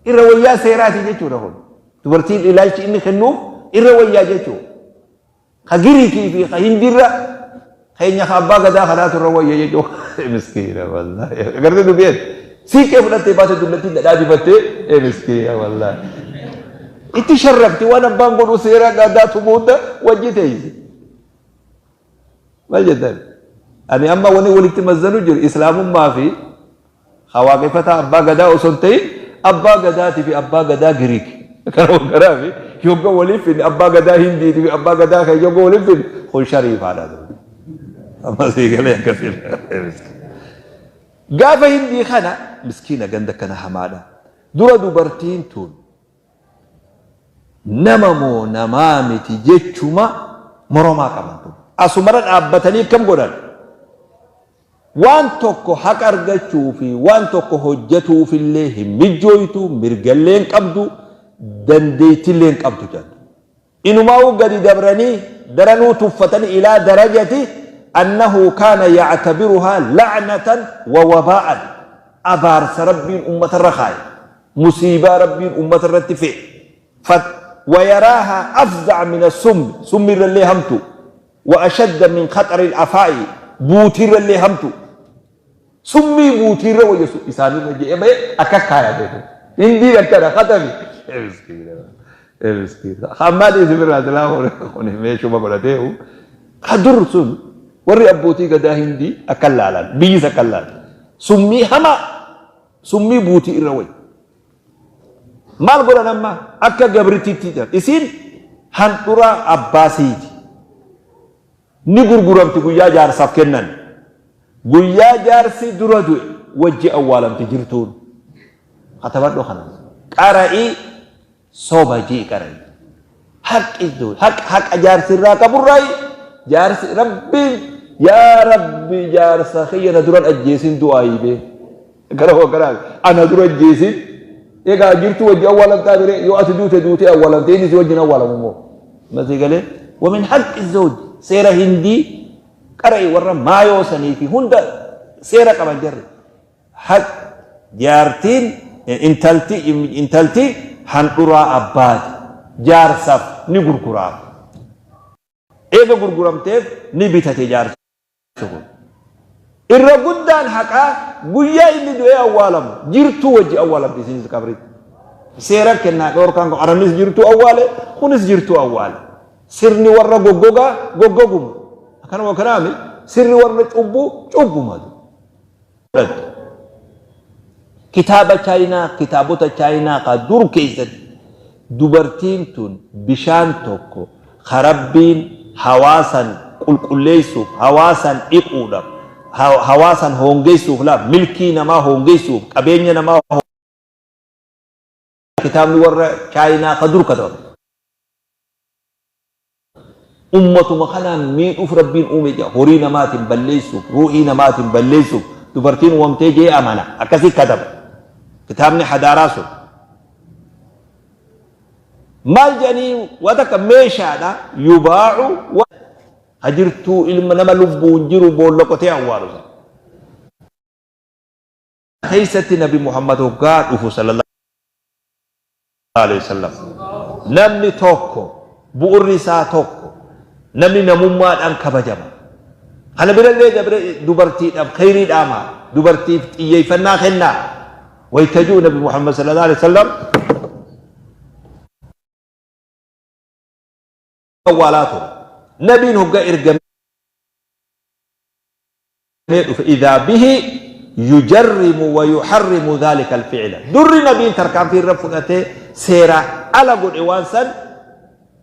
irra wayyaa seeraati jechuudha kun. Dubartiin ilaalchi inni kennuuf irra wayyaa jechuudha. Ka Giriikii fi ka Hindiirra keenya ka abbaa gadaa kanaatu irra wayya jechuudha. Miskiina wallaahi. Agartee dubbiin. Siiqee fudhattee baate dullattiin dhadhaa dibattee ee miskiina wallaahi. Itti sharrafti waan abbaan godhu seera gadaa tumu hunda wajji teeyse. Maal jettan? Ani amma wani walitti mazzanu jiru islaamummaa fi waaqeffataa abbaa gadaa osoo hin ta'in abbaa gadaatii fi abbaa gadaa Giriik. Kana waggaraa fi yogga waliif finne abbaa gadaa Hindiitii fi abbaa gadaa kan yogga waliif finne kun shariifaadha. Amma sii galee akkasiin. Gaafa Hindii kana miskiina ganda kana hamaadha. Dura dubartiin tun nama moo namaa miti jechuma moromaa qaban tun. Asumarra dhaabbatanii akkam godhan? Waan tokko haqa argachuu fi waan tokko hojjetuufillee hin mijjooytu, mirgallee hin qabdu, dandeettillee hin qabdu jedhan. Inumaawuu gadi dabranii daranuu tuffatanii ilaa darajati annahu kaana yactabiruhaa la'natan wa wabaa'an abaarsa Rabbiin ummatarra kaaye musiibaa Rabbiin ummatarratti fe'e fat wa yaraahaa afza'a min assummi summiirrallee hamtu wa ashadda min khaxari al-afaa'i buutiirrallee hamtu Summii buutiirra wayya isaanirra je'ee bahe akka kaaya beeku. Hindiin akkana khatami. Miskiina. Ammaa dhiisi birraa silaa kun meeshuma godhateehu. Ka dur sun warri abbootii gadaa hindii akka laalan biyyis akka laalan. Summii hamaa summii buutii irra wayya. Maal godhan amma akka gabritiitti jedhan. Isiin handhuraa abbaa siiti. Ni gurguramti guyyaa jaarsaaf kennan. Guyyaa jaarsi dura du'e wajji awwaalamti jirtuun. Katabadhu kana. Qara'i soba ji'i qara'i. Haqqi haqa haqa jaarsi irraa qaburraayi jaarsi rabbiin yaa rabbi jaarsa kiyya na duran ajjeesin du'aayi bee. Gara gara ana dura ajjeesin egaa jirtu wajji awwaalamtaa bire yoo ati duute duutee awwaalamte inni si wajjin awwaalamu immoo. Masii galee wamin haqqi zawj seera hindii qara'i warra maayoo sanii fi hunda seera qaban jarri. Haq jaartiin intalti intalti handhuraa abbaati jaarsaaf ni gurguraaf. Eega gurguramteef ni bitate jaarsi kun. Irra guddaan haqaa guyyaa inni du'ee awwaalamu jirtuu wajji awwaalamti isinis qabritti. Seera kennaa dhoorkaan kun Arabnis jirtuu awwaale kunis jirtuu awwaale. Sirni warra goggogaa goggoguma. Akkanuma kanaami sirni warra cubbuu cubbuma. Fudhatte. Kitaaba Chaayinaa kitaabota Chaayinaa ka dur keessatti dubartiin tun bishaan tokko ka Rabbiin hawaasan qulqulleessuuf hawaasan dhiquudhaaf hawaasan hoongeessuuf laa milkii namaa hoongeessuuf qabeenya namaa kitaabni warra Chaayinaa ka dur katabame. Ummatuma kanaan miidhuuf Rabbiin uume jedha. Horii namaatiin balleessuuf, ruuhii namaatiin balleessuuf dubartiin uumamtee jee amana. Akkasii kataba. Kitaabni hadaaraa sun. Maal jedhanii waa takka meeshaadha yubaacu hajirtuu ilma nama lubbuun jiru boolla qotee awwaalu sana. Keessatti Nabi Muhammad hoggaa dhufu sallallahu alaihi wasallam namni tokko bu'urri isaa tokko namni namummaadhaan kabajama. Kana birallee dabre dubartiidhaaf kheyrii dhaama, dubartiif xiyyeeffannaa kennaa. Wayta ji'u Nabi Muhammad sallallahu alaihi wasallam awwaalaa ture. Nabiin hoggaa ergamee dhufe idhaa bihi yujarrimu wa yuharrimu dhalika alfi'la. Durri nabiin tarkaanfii irra fudhatee seera ala godhe waan san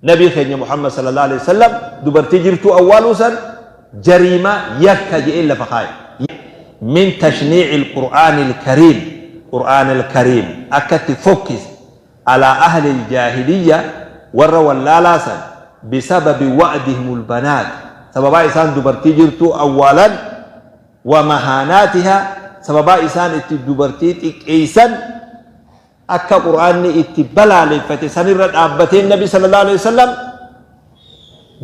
nabii keenya Muhammad sallallahu alaihi wasallam dubartii jirtuu awwaaluu san jariimaa yakka jedhee lafa kaa'e. Min tashnii'i alqur'aani alkariim qur'aan alkariim akkatti fokkise alaa ahli aljaahiliyya warra wallaalaa san bisababi wa'dihimul banaat sababaa isaan dubartii jirtuu awwaalan wa mahaanaatihaa sababaa isaan itti dubartii xiqqeeysan akka qur'aanni itti balaaleffate sanirra dhaabbateen nabi sallallahu alaihi wasallam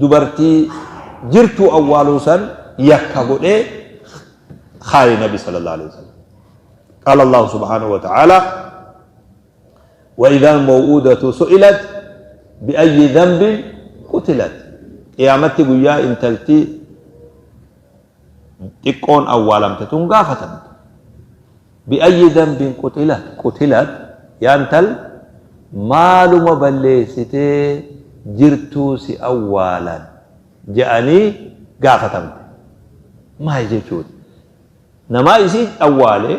dubartii jirtuu awwaaluu san yakka godhee kaaye nabi sallallahu alaihi wasallam. Qaala Allahu subhaanahu wa ta'ala وإذا الموءودة سئلت بأي ذنب قتلت Qiyaamatti guyyaa intalti xiqqoon awwaalamte tun gaafatamte. Bi'ayyi dhanbin qutilat qutilat yaa intal maaluma balleessitee jirtuu si awwaalan je'anii gaafatamte. Maal jechuudha? Namaa isii awwaale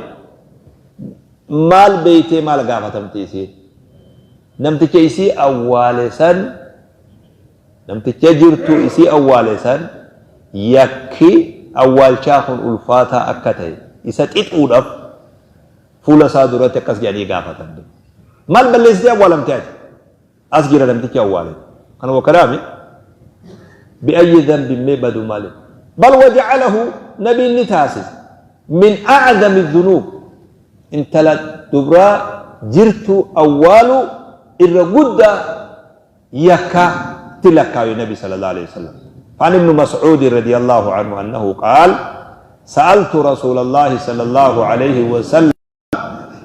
maal beeytee maal gaafatamti isiin? Namticha isii awwaale san Namticha jirtuu isii awwaale san yakki awwaalchaa kun ulfaataa akka ta'e isa xixuudhaf fuula isaa duratti akkas jedhanii gaafatan. Maal balleessitee awwaalamte ati? As jira namtichi awwaale. Kana wakkadaami. Bi'ayyi dhanbin mee badu maali? Bal waja'alahu nabiin ni taasise. Min a'zami dhunuub. Intala dubraa jirtuu awwaaluu irra guddaa yakka tti lakkaawe nabi sallallahu aleyhi wasallam. Fa'an ibnu mas'uudin radiyallahu anhu annahu qaal sa'altu rasuulallahi sallallahu aleyhi wasallam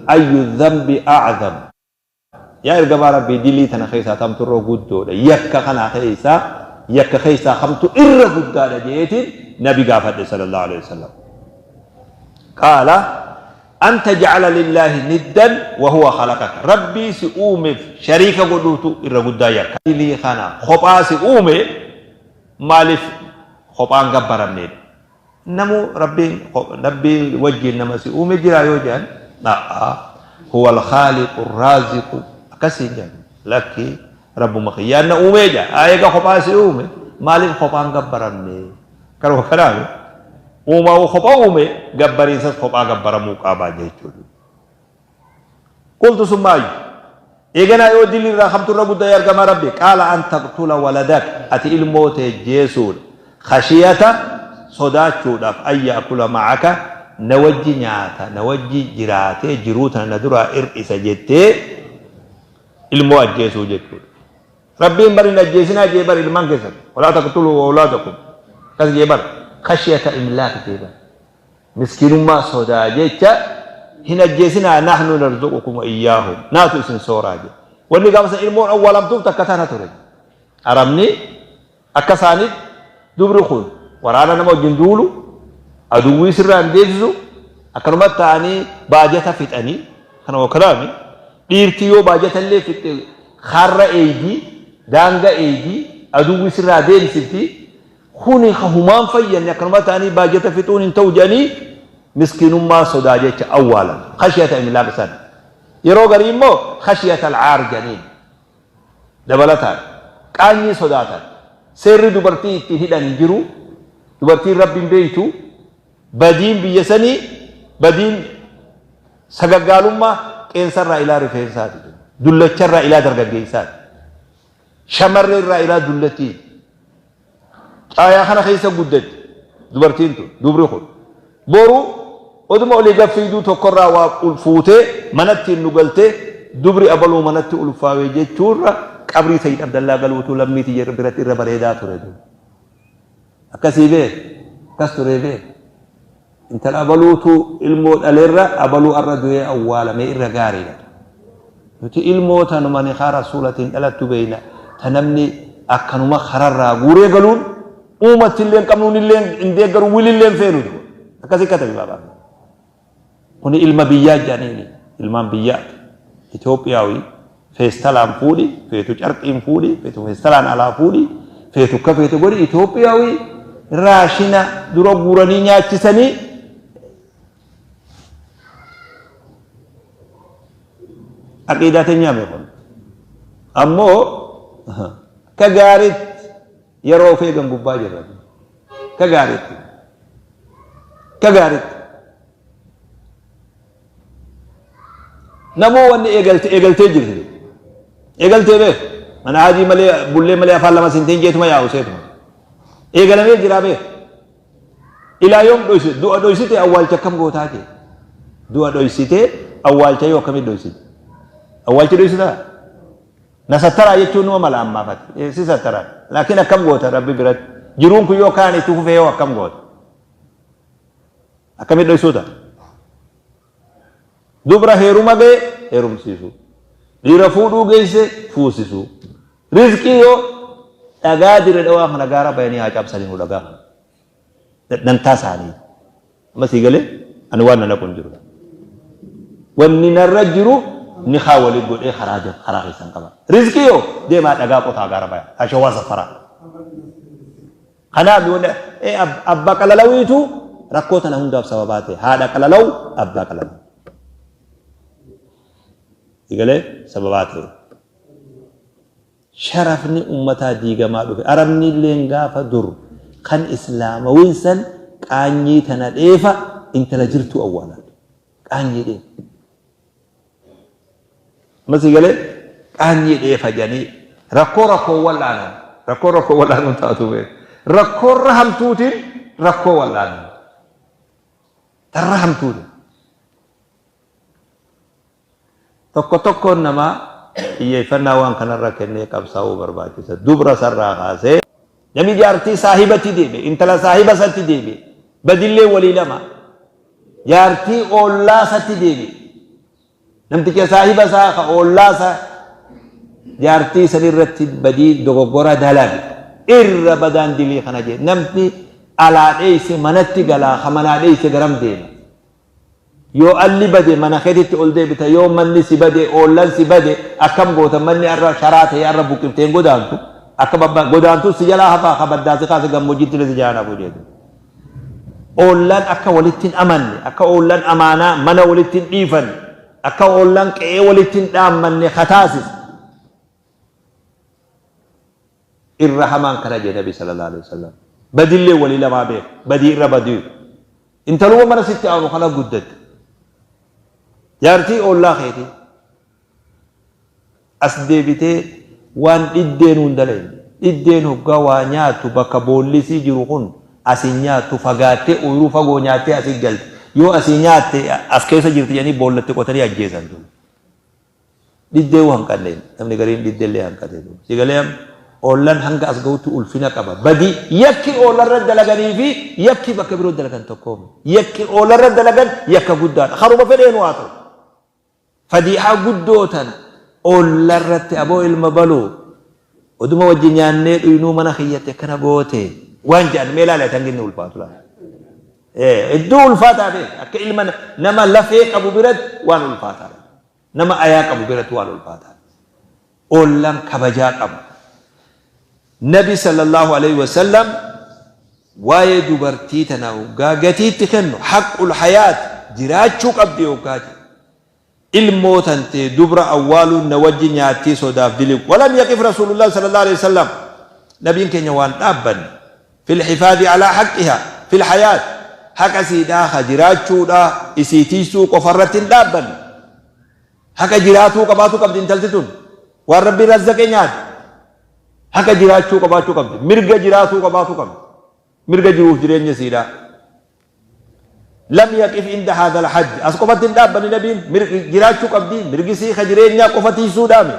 ayyu dhanbi a'zam yaa ergamaa rabbii dilii tana keessaa tamtu irra guddoodha yakka kana keessaa yakka keessaa kamtu irra guddaadha jeetiin nabi gaafadhe sallallahu aleyhi wasallam. Qaala An taj'ala lillaahi niddan wa huwa khalaqaka Rabbii si uumeef shariika godhuutu irra guddaa yakka. Dilii kana kophaa si uume maaliif kophaa hin gabbaramneedha. Namuu Rabbiin Rabbii wajjiin nama si uume jiraa yoo jedhan a'a huwa al-khaaliqu ar-raaziqu akkasiin jedhan lakki Rabbuma kiyyaan na uumee jedha eega kophaa si uume maaliif kophaa hin gabbaramne. Kanuma kanaani uumaa'uu kopha uume gabbariinsas kophaa gabbaramuu qaabaa jechuudha. Qultu summa ayyu. Eeganaa yoo dilli irraa kamtu irra guddaa yaa ergamaa Rabbi qaala an taqtula waladak ati ilmoo tee jeesuudha. Khashiyata sodaachuudhaaf an ya'kula ma'aka na wajji nyaata na wajji jiraatee jiruu tana na duraa ir'isa jettee ilmoo ajjeesuu jechuudha. Rabbiin bar hin ajjeesinaa jee bar ilmaan keessan walaa taqtuluu awlaadakum akkas jee bar khashyata imlaaq jee bar miskiinummaa sodaa jecha hin ajjeesinaa nahnu narzuqukum wa iyyaahum naatu isin sooraa jee wanni gaafa san ilmoon awwaalamtuuf takka tana ture arabni Akka isaaniitti dubri kun waraana nama wajjin duulu, aduwwii sirraa hin deebisu, akkanumatti ta'anii baajata fixanii, kana wakalaami, dhiirtii yoo baajata illee fixxe karra eeydi, daanga eeydi, aduwwii sirraa deemsifti, kuni ka humaan fayyanne akkanumatti ta'anii baajata fixuun hin ta'u jedhanii miskiinummaa sodaa jecha awwaalan. Khashiyata imlaaq san. Yeroo garii immoo khashiyata al'aar jedhaniin. Dabalataan, qaanyii sodaatan. Seerri dubartii ittiin hidhan hin jiru. Dubartiin Rabbi hin beektu. Badiin biyya sanii badiin sagaggaalummaa qeensarraa ilaa rifeensaati. Dullacharraa ilaa dargaggeessaati. Shamarreerraa ilaa dullattiiti. Caayaa kana keessa guddatti dubartiin tun dubri kun. Boru oduma olii gad fiigduu tokkorraa waa fuutee manatti nu galtee dubri abaluu manatti ulfaawee jechuurra qabrii Sayyid Abdallaa galuutu lammii tiyya biratti irra bareedaa ture. Akkasii bee akkas turee bee. Intala abaluutu ilmoo dhalerra abaluu arra du'ee awwaalamee irra gaariidha. Nuti ilmoo tanuma nikaa rasuulatiin dhalattu beeyna ta namni akkanuma kararraa guuree galuun uumatti illee hin qabnuun illee hin deeggaru wilillee hin feenu. Akkasii katabi baabaa. Kuni ilma biyyaa jedhaniini ilmaan biyyaati. Itoophiyaawi feestalaan fuudhi, feetu carqiin fuudhi, feetu feestalaan alaa fuudhi, feetu akka feete godhi Itoophiyaawi raashina dura guuranii nyaachisanii aqiidaa teenyaame kun. Ammoo akka gaariitti yeroo of eegan gubbaa jirra. Akka gaariitti. Akka gaariitti. Namuu wanni eegalte eegaltee jirti. Eegaltee beek. Mana haajii malee bullee malee afaan lama sinteen jeetuma yaa'u seetuma. Eegalamee jiraa beek. Ilaa yoom dhoyse du'a dhoysite awwaalcha akkam gootaa jee. Du'a dhoysitee awwaalcha yoo akkamii dhoysite. Awwaalchi dhoysitaa? Na sattaraa jechuun numa mala ammaaf ati. Si sattaraa. Laakiin akkam goota Rabbi biratti. Jiruun kun yoo kaan itti fufee yoo akkam goota. Akkamitti dhoysuu ta'a? Dubra heeruma ga'e heerumsiisuu. Dhiira fuudhuu geesse fuusisuu. Rizqii yoo dhagaa dire dhawaa kana gaara bayanii haa cabsanii nu dhagaa kana. Dantaa isaanii. Amma sii galee ani waan na naqu hin jiru. Wanni narra jiru nikaa wali godhee karaa karaa keessan qaba. Rizqii yoo deemaa dhagaa qotaa gaara baya. Ashawaa safaraa. Kanaaf abba qalalawiitu rakkoo tana hundaaf sababaa ta'e. Haadha qalalaw abbaa qalalaw. Egalee sababaa ta'e. Sharafni ummataa diigamaa dhufe. Arabni illeen gaafa dur kan islaamawin san qaanyii tana dheefa intala jirtuu awwaalan. Qaanyii dheefa. Amma sii galee qaanyii dheefa jedhanii rakkoo rakkoo wal'aanan. Rakkoo rakkoo wal'aanuun taatu beeku. Rakkoorra hamtuutiin rakkoo wal'aanan. Tarra hamtuutiin. Tokko tokkoon namaa xiyyeeffannaa waan kanarra kennee qabsaa'uu barbaachisa. Dubra sarraa kaasee. Namni jaartii saahibatti deebi'e, intala saahiba isatti deebi'e, badillee walii lama. Jaartii oollaa isatti deebi'e. Namticha saahiba isaa ka oollaa isaa jaartii san irratti badii dogoggora dalage. Irra badaan dilii kana jedhe. Namni alaa dheeyse manatti galaa, ka manaa dheeyse garam deema? Yoo alli bade mana keetitti ol deebita, yoo manni si bade, oollan si bade akkam goota? Manni arra sharaa ta'e arra buqqiftee hin godaantu. Akka babba godaantus si jalaa hafaa ka baddaa si kaase gammoojjiitti illee si jalaa hafu jeetu. Oollaan akka walitti hin amanne, akka oollaan amaanaa mana walitti hin dhiifanne, akka oollaan qe'ee walitti hin dhaammanne ka taasise. Irra hamaan kana jee Nabi sallallahu alaihi wasallam. Badillee walii lamaa beeka. Badii irra badii. Intaluma mana sitti aanu kana guddatte. Jaartii oollaa keetii. As deebitee waan dhiddeen hin dalayne. Dhiddeen hoggaa waa nyaattu bakka boollisii jiru kun asii nyaattu fagaattee ooyiruu fagoo nyaattee asii galte. Yoo asii nyaatte as keessa jirti jedhanii boollatti qotanii ajjeesan. Dhiddee hoo hanqanne namni gariin dhidde illee hanqate duuba. Si galee amma oollan hanga as gahutti ulfina qaba. Badii yakki oollarra dalaganii fi yakki bakka biroo dalagan tokkoo miti. Yakki oollarra dalagan yakka guddaadha. Karuma fedheenu haa ta'u. Fadiihaa guddoo tana oollarratti aboo ilma baluu oduma wajji nyaannee dhuynuu mana kiyyatti akkana goote waan jedhan mee ilaali ati hangi inni ulfaatu laala. Hedduu ulfaataa beek akka ilma nama lafee qabu biratti waan ulfaataadha. Nama ayaa qabu biratti waan ulfaataadha. Oollaan kabajaa qaba. Nabi sallallahu alaihi wasallam waa'ee dubartii tana hoggaa gatiitti kennu haqqul hayaat jiraachuu qabdi hoggaa jedhu. Ilmoo tantee dubra awwaaluun na wajji nyaattii sodaaf dili. Walam yaqif Rasuulullah sallallahu alaihi wasallam Nabiin keenya waan dhaabbanne fil hifaadhi alaa haqqiha fil hayaat haqa isiidhaa ka jiraachuudha isii tiysuu qofa irratti hin dhaabbanne. Haqa jiraatuu qabaatuu qabdi intalti tun. Waan Rabbiin razzaqe nyaate. Haqa jiraachuu qabaachuu qabdi. Mirga jiraatuu qabaatuu qabdi. Mirga jiruuf jireenya isiidhaa. Lam yaqif inda haadhal hajj. As qofatti hin dhaabbanne nabiin jiraachuu qabdi. Mirgi isii ka jireenyaa qofa tiisuudhaami.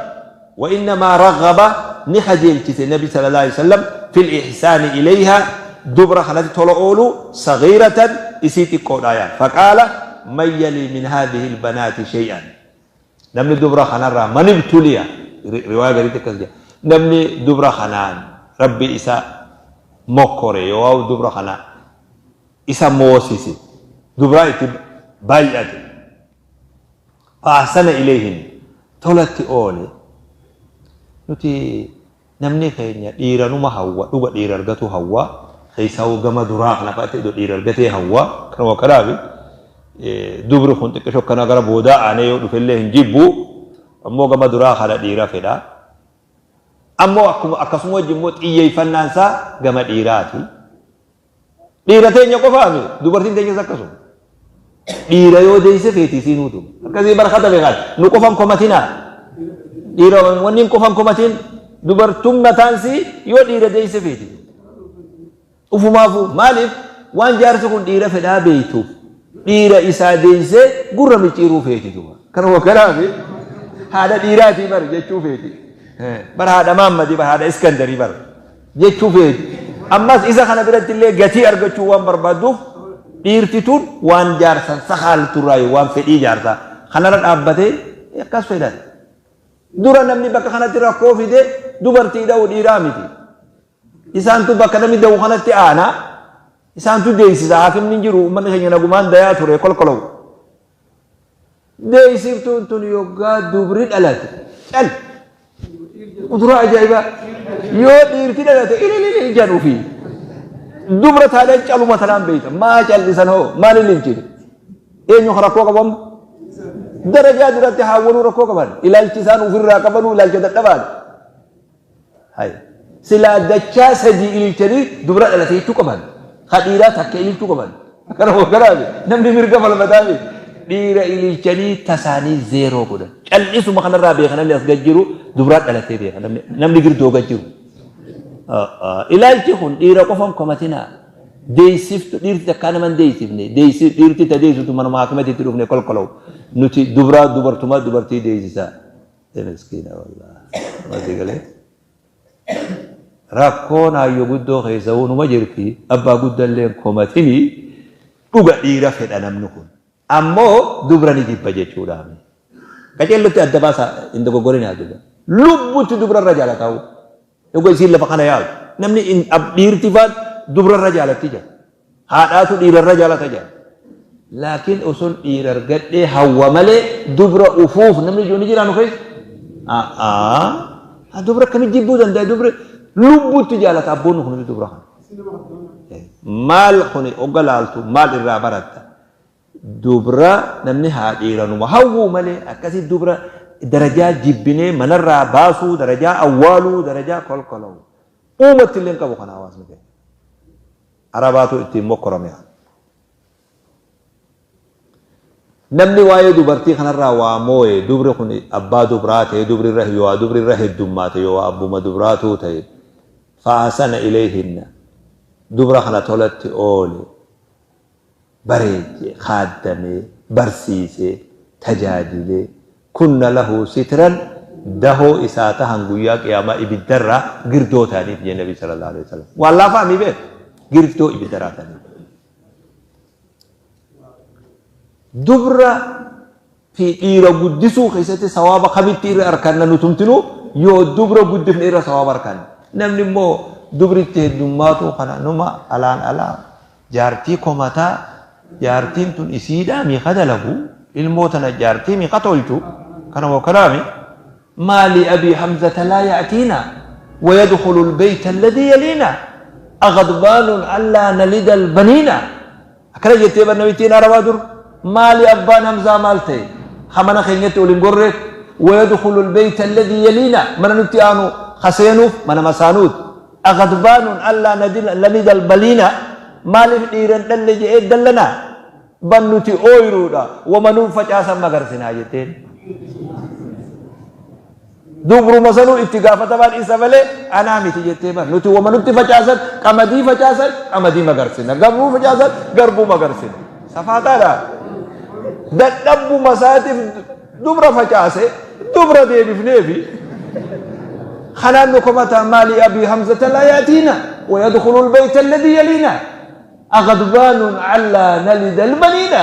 Wa innamaa raghaba ni kajeelchise nabi sallallahu alaihi wasallam fil ihsaani ilayha dubra kanatti tola ooluu saghiiratan isii xiqqoodha yaa. Faqaala man yalii min haadhihi albanaati shay'an. Namni dubra kanarraa man ibtuliya riwaaya gariitti akkas jedha. Namni dubra kanaan rabbi isa mokkore yoo dubra kana isa moosise dubraa itti baay'ate fa'ahsana ilayhin tolatti oole nuti namni keenya dhiira numa hawwa dhuga dhiira argatu hawwa keessaa'uu gama duraa kana fa'aatti iddoo dhiira argatee hawwa kanuma kanaafi dubri kun xiqqisho akkana gara boodaa aanee yoo dhufellee hin jibbu ammoo gama duraa kana dhiira fedha ammoo akkuma akkasuma wajjin immoo xiyyeeffannaan isaa gama dhiiraati. Dhiira teenya qofaa mi dubartiin teenyas akkasuma. Dhiira yoo deeyse feeti isiin huutu. Akkasii bara katabe kan nu qofan komatinaa. Dhiira wanni hin qofan komatin dubartuun mataan sii yoo dhiira deeyse feeti. Ufumaafuu maaliif waan jaarsi kun dhiira fedhaa beeytuuf dhiira isaa deeysee gurra micciiruu feeti duba. Kanuma kanaafi haadha dhiiraatii bar jechuu feeti. Bar haadha Maammadii bar haadha Iskandarii bar. jechuu feeti. Ammas isa kana biratti illee gatii argachuu waan barbaadduuf dhiirti tun waan jaarsan sakaalturraa waan fedhii jaarsaa kanarra dhaabbatee akkas fedhan. Dura namni bakka kanatti rakkoo fide dubartii dha'u dhiiraa miti. Isaantu bakka namni da'u kanatti aana. Isaantu deessisa haakimni hin jiru uummanni keenya nagumaan dayaa ture kolkolawu. Deeysiftuun tun yoggaa dubri dhalate cal quduraa ajaa'ibaa yoo dhiirti dhalate ililili jedhan ufii dubra taanaan caluma tanaan beeyta maa callisan hoo maal ililchine eenyu ka rakkoo qabu amma darajaa duratti haawwanuu rakkoo qaban ilaalchi isaan ofirraa qabanuu ilaalcha dadhabaadha. Hay. Silaa dachaa sadii ililchanii dubra dhalate jechuu qaban. Ka dhiiraa takka ililchuu qaban. Akkana moo akkanaami? Namni mirga falmataami. Dhiira ililchanii tasaanii zeeroo godhan. Cal'isuma kanarraa beeka namni as gad jiru dubraa dhalatee beeka namni namni girdoo gad jiru. Ilaalchi kun dhiira qofan komatinaa. Deessiftu dhiirti takkaa nama hin deessifne. Deessi dhiirti ta deessitu manuma haakimatitti dhufne kolkolawu. Nuti dubraa dubartumaa dubartii deessisaa. Ee miskiina wallaah. Mati galee. Rakkoon haayyo guddoo keessa numa jirti. Abbaa guddallee komatini dhuga dhiira fedha namni kun. Ammoo dubra ni jibba jechuudhaami. Qaceellotti adda baasa hin dogoggorinaa duba. Lubbutti dubrarra jaalataa'u. Dhuga isiin lafa kana yaadu. Namni dhiirti faan dubrarra jaalatti jira. Haadhaatu dhiirarra jaalata jedha. Laakiin oson dhiira argadhee hawwa malee dubra ufuuf namni jiru ni jiraa nu keessa? A'aa. Dubra akkamitti jibbuu danda'a dubri lubbuutti jaalata abboonni kun dubra kana. Maal kuni ogga laaltu maal irraa baratta? Dubra namni haa dhiiranuma hawwuu malee akkasii dubra darajaa jibbinee manarraa baasuu darajaa awwaaluu darajaa kolkolawu. Uumatti illee hin qabu kana hawaasni keenya. Arabaatu ittiin mokkorame. Namni waa'ee dubartii kanarraa waa moo'e dubri kun abbaa dubraa ta'e dubri irra yoo dubri irra heddummaate yoo abbuma dubraatuu ta'e fa'asana ilayhinna dubra kana tolatti oole bareeche, khaaddamee, barsiisee, tajaajilee, kunna lahu sitran dahoo isaa tahan guyyaa qiyaamaa ibiddarraa girdoo ta'aniif jee nabi sallallahu alaihi wasallam. Waan laafaa mii beek girdoo ibiddarraa ta'aniif. Dubra fi dhiira guddisuu keessatti sawaaba kamitti irra arkanna nutumtinuu yoo dubra guddifne irra sawaaba arkanna. Namni immoo dubri itti heddummaatu kana numa alaan alaa jaartii komataa jaartiin tun isiidhaa mii ka dalagu ilmoo tana jaartii mii ka tolchu kana moo kanaami maali abii hamzata laa ya'tiina wayadkhulu albayta alladhii yaliina aghadbaanun allaa nalida albaniina Akkana jettee bar namittiin Arabaa dur maali abbaan Hamzaa maal ta'e ka mana keenyatti ol hin gorreef wayadkhulu albayta alladhii yaliina mana nutti aanu ka seenuuf mana masaanuuti aghadbaanun allaa nalida albaliina maaliif dhiira hin dhalle je'ee dallanaa ban nuti ooyruudha wama nuuf facaasan magarsinaa jetteen. Dubruma sanuu itti gaafatamaan isa malee anaa miti jettee bar. Nuti wama nutti facaasan qamadii facaasan qamadii magarsina. Garbuu facaasan garbuu magarsina. Safaataadha. Dadhabbuma isaatiif dubra facaase dubra deebifneefi kanaan nu komataa maalii abii hamzata laa yaatiina wayadkhulu albayta alladii yaliina. Aghadbaanun allaa nalida albaniina.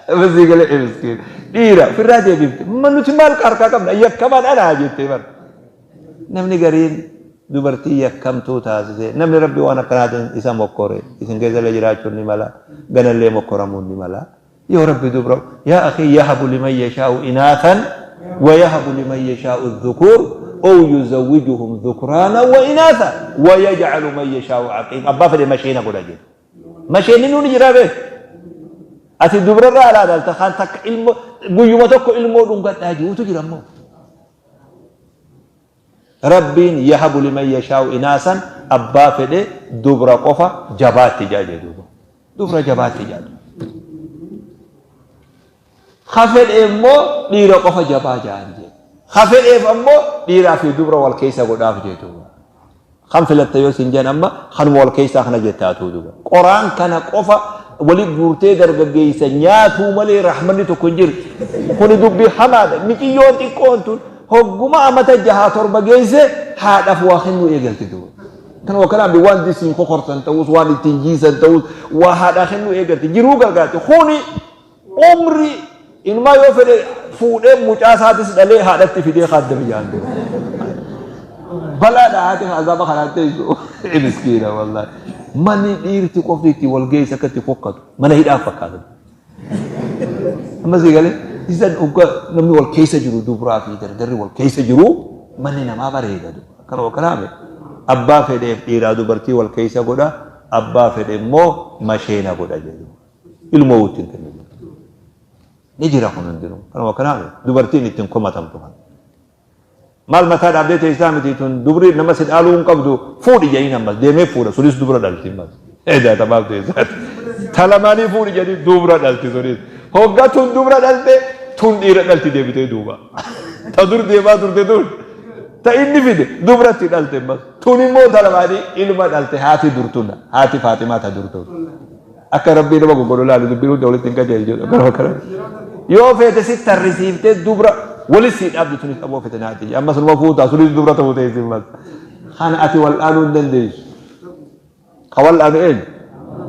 Basii galee miskiin. Dhiira ofirraa deebifte. Ma nuti maal harkaa qabna yakkamaan anaa jettee bar. Namni gariin dubartii yakkamtuu taasise namni rabbi waan akkanaatiin isa mokkore isin keessallee jiraachuun ni mala ganallee mokkoramuun ni mala. Yoo rabbi dubra yaa akii yahabu liman yashaa'u inaathan wa yahabu liman yashaa'u dhukuur ow yuzawwijuhum dhukraana wa inaatha wa yaj'alu man yashaa'u aqiim abbaa fedhe masheena godha jedhe. Masheenni nuuni jiraa beek. Ati dubrarraa alaa ilaalta kaan takka ilmoo guyyuma tokko ilmoo dhungadhaa jirutu jira immoo. Rabbiin yahabu liman yashaa'u inaasan abbaa fedhe dubra qofa jabaatti jaa jee duuba. Dubra jabaatti jaa. Ka fedhe immoo dhiira qofa jabaa jaan jee. Ka fedheef ammoo dhiiraa fi dubra wal keessa godhaaf jee duuba. Kan filatta yoo siin jedhan amma kanuma wal keessaa kana jettaatuu duuba. Qoraan kana qofa wali guurtee dargaggeessa nyaatuu malee rahmanni tokko hin jiru. Kuni dubbii hamaadha. Miciyyoon xiqqoon tun hogguma amata jahaa torba geesse haadhaaf waa kennuu eegalti duuba. Kanuma kanaan waan disiin kokorsan ta'us waan ittiin jiisan ta'us waa haadhaa kennuu eegalti. Jiruu gargaarti. Kuni Umrii inumaa yoo fedhe fuudhee mucaa isaatis dhalee haadhatti fidee kaaddame jaan dura. Balaadha haati azaaba kanaan teessu. Miskiina wallaahi. Manni dhiirti qofti itti wal geesse akka itti fokkatu mana hidhaa fakkaata. Amma sii galee. Isan hogga namni wal keessa jiru dubraa fi dardarri wal keessa jiru manni namaa bareeda. Akkana kanaame abbaa fedheef dhiiraa dubartii wal keessa godha, abbaa fedhe immoo masheena godha jedhu. Ilmoo ittiin kennu. Ni jira kun hundinuu. Kanuma kanaame dubartiin ittiin komatamtu kana. Maal mataa dhaabdee teessaa miti tun dubri nama si dhaaluu hin qabdu fuudhi jedhiin ammas deemee fuudha sunis dubra dhalti ammas. Edaa tamaaf teessaati. Ta lamaanii fuudhi jedhii dubra dhalti sunis. Hogga tun dubra dhalte tun dhiira dhalti deebitee duuba. Ta dur deemaa turte tun. Ta inni fide dubratti dhalte ammas. Tun immoo ta lamaanii ilma dhalte haati durtun haati Faaximaa ta durtun. Akka Rabbii nama goggodhu laali dubbiin hunda walitti hin qajeelchu. Akkana akkana. Yoo feete si tarrisiiftee dubra wali sii dhaabdi tunis aboo fete naati. Amma sunuma fuutaa sunis dubra ta'uu teessi ammas. Kana ati wal'aanuu hin dandeessu. Ka wal'aanu eenyu?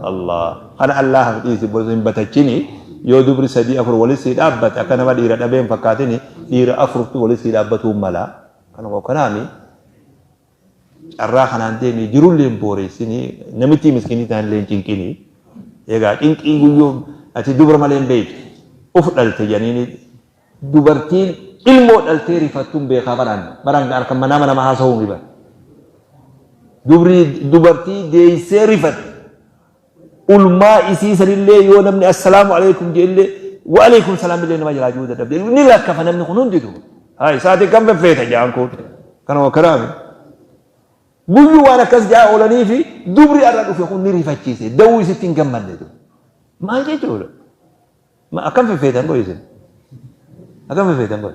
Allah. Kana Allahaaf dhiisi bosa hin batachini. Yoo dubri sadii afur wali sii dhaabbate akka nama dhiira dhabee hin fakkaatini dhiira afurtu wali sii dhaabbatuu mala. Kanuma kanaami. Carraa kanaan deemi jirullee hin booreessini namittii miskiinii taanillee hin cinqini. Egaa cinqii guyyoo ati dubra malee hin beektu. Uf dhalte jedhaniini dubartiin ilmoo dhaltee rifattuun beekaa baraan baraan harka manaa nama haasa'uu mi bara. Dubrii dubartii deessee rifatte. Ulmaa isii sanillee yoo namni assalaamu alaikum jeellee wa alaikum salaam illee nama jalaa jiru dadhabde. Ni lakkafa namni kun hunditu. Haa isaatiin kan feffeeta jaan kun. Kanuma kanaami. Guyyuu waan akkas jaa oolanii fi dubri har'a dhufe kun ni rifachiise. Dawuu isitti hin gammanne. Maal jechuudha? Akkam feffeetan qoy isin? Akkam feffeetan qoy?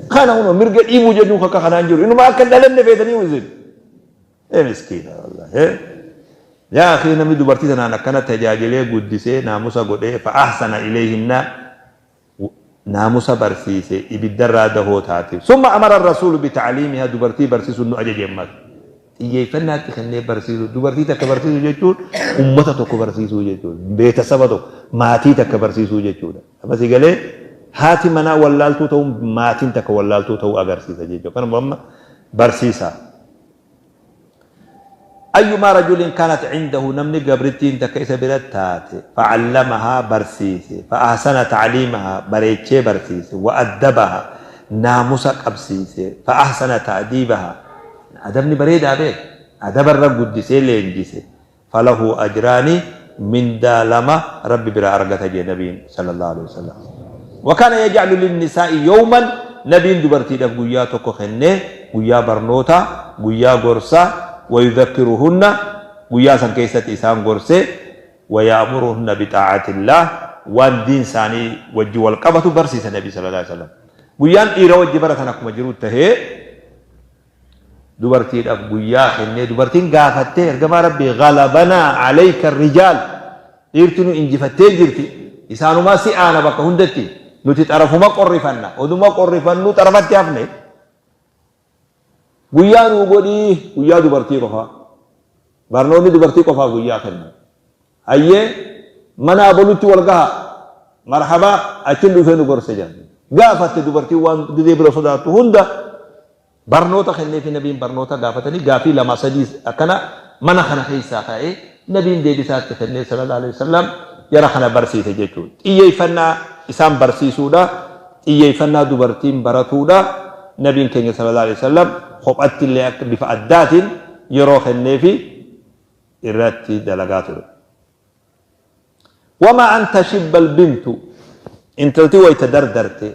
Kana kunoo mirga dhiibuu jennuun akka kanaan jiru. Inuma akka hin dhalanne feetanii isin. Ee miskiina wallahi. Yaa akii namni dubartii tanaan akkana tajaajilee guddisee naamusa godhee fa ahsana ilayhinna naamusa barsiise ibiddarraa dahoo taatiif. Summa amara rasuulu bitacliimihaa dubartii barsiisuun nu ajaje ammas. Xiyyeeffannaa itti kennee barsiisuu. Dubartii takka barsiisuu jechuun ummata tokko barsiisuu jechuudha. Beetasaba tokko, maatii takka barsiisuu jechuudha. Amma si galee haati manaa wallaaltuu ta'uun maatiin takka wallaaltuu ta'uu agarsiisa jechuudha. Kanuma amma barsiisaa. Ayyumaa rajulin kaanat cindahu namni gabrittiin takka isa bira taate facallamahaa barsiise fa'ahsana tacliimahaa bareechee barsiise wa addabaha naamusa qabsiise fa'ahsana ta'diibaha adabni bareedaa beek adaba irra guddisee leenjise falahu ajraani mindaa lama Rabbi biraa argata jee nabiin sallallahu alaihi wasallam. Wa kaana yaj'alu linnisaa'i yawman nabiin dubartiidhaaf guyyaa tokko kennee guyyaa barnootaa guyyaa gorsaa wa yudhakkiruhunna guyyaa san keessatti isaan gorsee wa ya'muruhunna bixaa'atillaah waan diin isaanii wajji wal qabatu barsiisa nabii sallallahu alaihi wasallam. Guyyaan dhiira wajji baratan akkuma jiru tahee dubartiidhaaf guyyaa kennee dubartiin gaafattee ergamaa rabbii galabanaa alayka rijaal dhiirti nu injifattee jirti isaanumaa si aana bakka hundatti nuti xarafuma qorrifanna oduma qorrifannuu xarafatti hafne guyyaa nuu godhii guyyaa dubartii qofaa barnoonni dubartii qofaaf guyyaa kenna Hayyee mana abalutti wal gahaa. Marhabaa achin dhufee nu gorse jedhan. Gaafatte dubartiin waan gizee bira sodaattu hunda barnoota kenneefi nabiin barnoota gaafatanii gaafii lama sadii akkana mana kana keessaa ka'ee nabiin deebisaa itti kennee sallallahu alaihi wasallam jara kana barsiise jechuudha. Xiyyeeffannaa isaan barsiisuudha. Xiyyeeffannaa dubartiin baratuudha. Nabiin keenya sallallahu alaihi wasallam kophatti illee akka bifa addaatiin yeroo kenneefi irratti dalagaa ture. Wamaa an tashibba albintu intalti wayta dardarte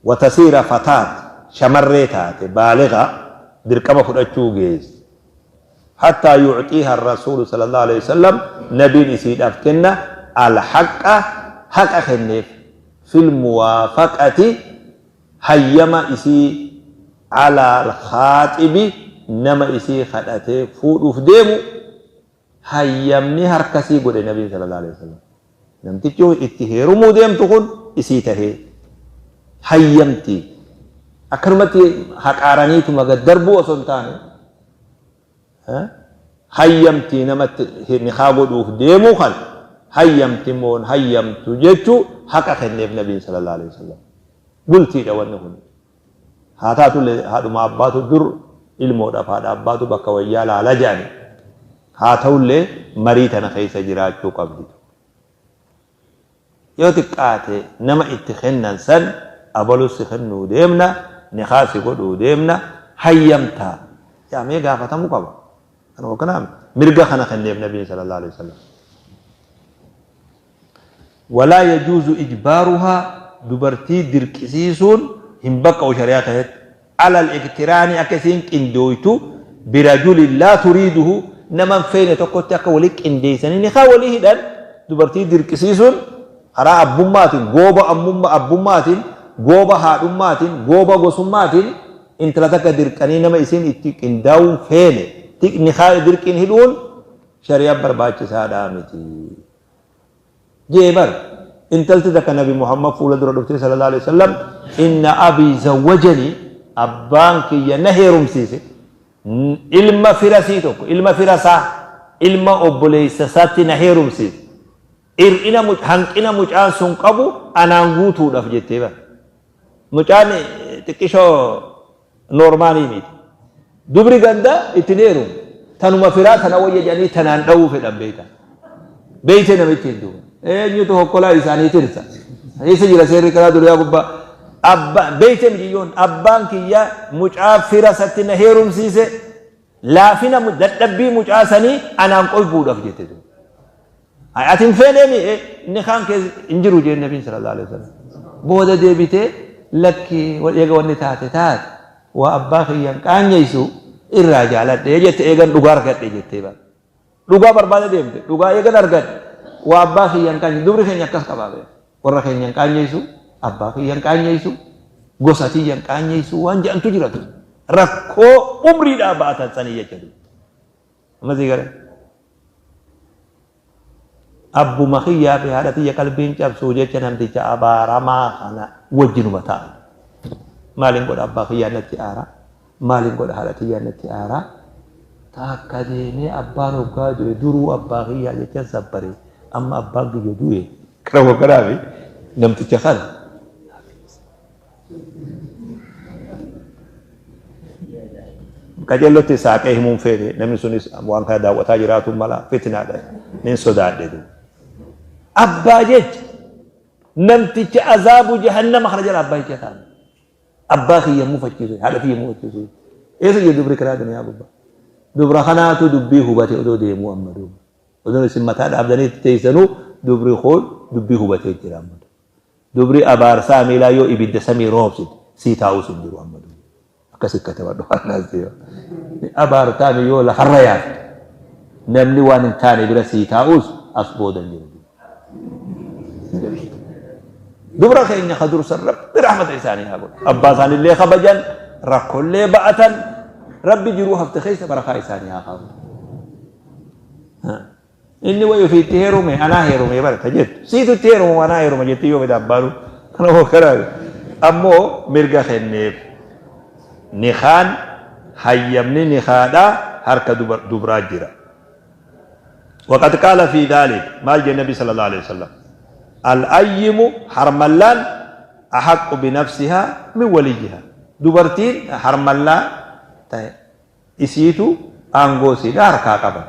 wa tasiira fataat shamarree taate baaliga dirqama fudhachuu geesse hattaa yu'xiiha arrasuulu sallallahu alaihi wasallam nabiin isiidhaaf kenna alhaqqa haqa kenneef fil muwaafaqati hayyama isii alaa alkhaaxibi nama isii kadhatee fuudhuuf deemu hayyamni harka isii godhe nabiin sallallahu alaihi wasallam. Namtichi itti heerumuu deemtu kun isii tahee hayyamti. Akkanumatti haqaaraniituma gad darbuu osoo hin taane hayyamti namatti nikaa godhuuf deemuu kan hayyamti moo hin hayyamtu jechuu haqa kenneef nabiin sallallahu alaihi wasallam. Bultiidha wanni kun. Haa taatullee haadhuma abbaatu dur ilmoodhaaf haadha abbaatu bakka wayyaa laala jedhani. Haa ta'ullee marii tana keessa jiraachuu qabdi. Yoo xiqqaate nama itti kennan san abalu si kennuu deemna, nikaa si godhuu deemna, hayyamtaa jedhamee gaafatamuu qaba. Kanuma kanaa mirga kana kenneef Nabiin sallallahu alaihi wasallam. Walaa yajuuzu ijbaaruhaa, dubartii dirqisiisuun hin baqqa'u shari'aa keessatti, alal iqtiraani, akka isiin qindooytu, birajulin laa turiiduhu, nama hin feene tokkotti akka wali qindeeysanii nikaa walii hidhan dubartii dirqisiisuun karaa abbummaatiin, gooba abbummaatiin, gooba haadhummaatiin, gooba gosummaatiin intala takka dirqanii nama isiin itti qindaawuu hin feene nikaa dirqiin hidhuun shari'aan barbaachisaadhaa miti. Jee bar intalti takka Nabi Muhammad fuula dura dhuftee sallallahu alaihi wasallam, inna abii zawwajanii, abbaan kiyya na heerumsiise ilma firasii tokko, ilma firasaa, ilma obboleessa isaatti na heerumsiise, hir'ina hanqina mucaan sun qabu anaan guutuudhaaf jettee bar. Mucaan xiqqishoo noormaalii miti. Dubri ganda itti hin heerumu. Tanuma firaa tana wayya jedhanii tanaan dhawuu fedhan beeyta. Beeytee namitti hin duuba. Eenyutu hokkolaa isaanii tirsa? Eessa jira seerri karaa duniyaa gubbaa? Abba beeytee miciyyoon, abbaan kiyya mucaa fira isatti na heerumsiise, laafina dadhabbii mucaa sanii anaan qoybuudhaaf jette duuba. Hay ati hin feeneemi inni kaan kee hin jiru jeen Nabiin sallallahu alaihi wasallam. Booda deebitee lakki eega wanni taate taate, waa abbaa kiyya hin qaanyeessu irraa jaaladhe jette, eegan dhugaa argadhe jettee bara. Dhugaa barbaada deemte, dhugaa eegan argadhe, waa abbaa kiyya hin qaanyeessu. Dubri keenya akkas qabaa beeku. Warra keenya hin qaanyeessu, abbaa kiyya hin qaanyeessu, gosa tiyya hin qaanyeessu waan jedhantu jira ture. Rakkoo umriidhaa ba'atan sanii jecha duuba. Amma sii galee. Abbuma kiyyaa fi haadha tiyya qalbiin cabsuu jecha namticha abaaramaa kana wajjinuma ta'a. Maaliin godha, abbaa kiyyaan natti aara? Maaliin godha, haadha tiyyaan natti aara? Takka deemee abbaan hoggaa du'e, duruu abbaa kiyyaa jechan sabbare, amma abbaan kiyya du'e. Kana kanaafi namticha kana qajeellotti saaqee himuun feene, namni sunis waan kana daawwataa jiraatu mala, fitnaadha nin sodaadhe duuba. Abbaa jecha namticha azaabu jahannama kana jala abbaa jecha ta'an. Abbaa kiyya mufachiisu, haadha kiyya mufachiisu. Eessa jiru dubri karaa duniyaa gubbaa? Dubra kanaatu dubbii hubate odoo deemuu amma duuba. Odoo isin mataa dhaabdanii itti teessanuu dubri kun dubbii hubatee jira amma. Dubri abaarsaa miilaa yoo ibidda samii roobsite sii taa'uus hin jiru amma duuba. Akkasi katabadhu hannaas deema. Abaartaami yoo lafarra yaafte namni waan hin taane bira sii taa'uus as booda hin jiru. Dubra keenya ka dursan Rabbi rahmata isaanii haa godhu. Abbaa isaaniillee kabajan, rakkoollee ba'atan, Rabbi jiruu hafte keessa barakaa isaanii haa kaa'u. Inni wayi ofii itti heerume anaa heerume bara ta jettu. Siitu itti heerume anaa heeruma jettee yoo fedhe abbaanu kana hoo kana ammoo mirga kenneef. Nikaan hayyamni nikaadhaa harka dubraa jira. Waqad qaala fi dhaalik, maal jee Nabi sallallahu alaihi wasallam? Al-ayyimu, harmallaan, ahaqqu binafsihaa min waliyyihaa. Dubartiin harmallaa ta'e isiitu aangoo isiidha harkaa qaba.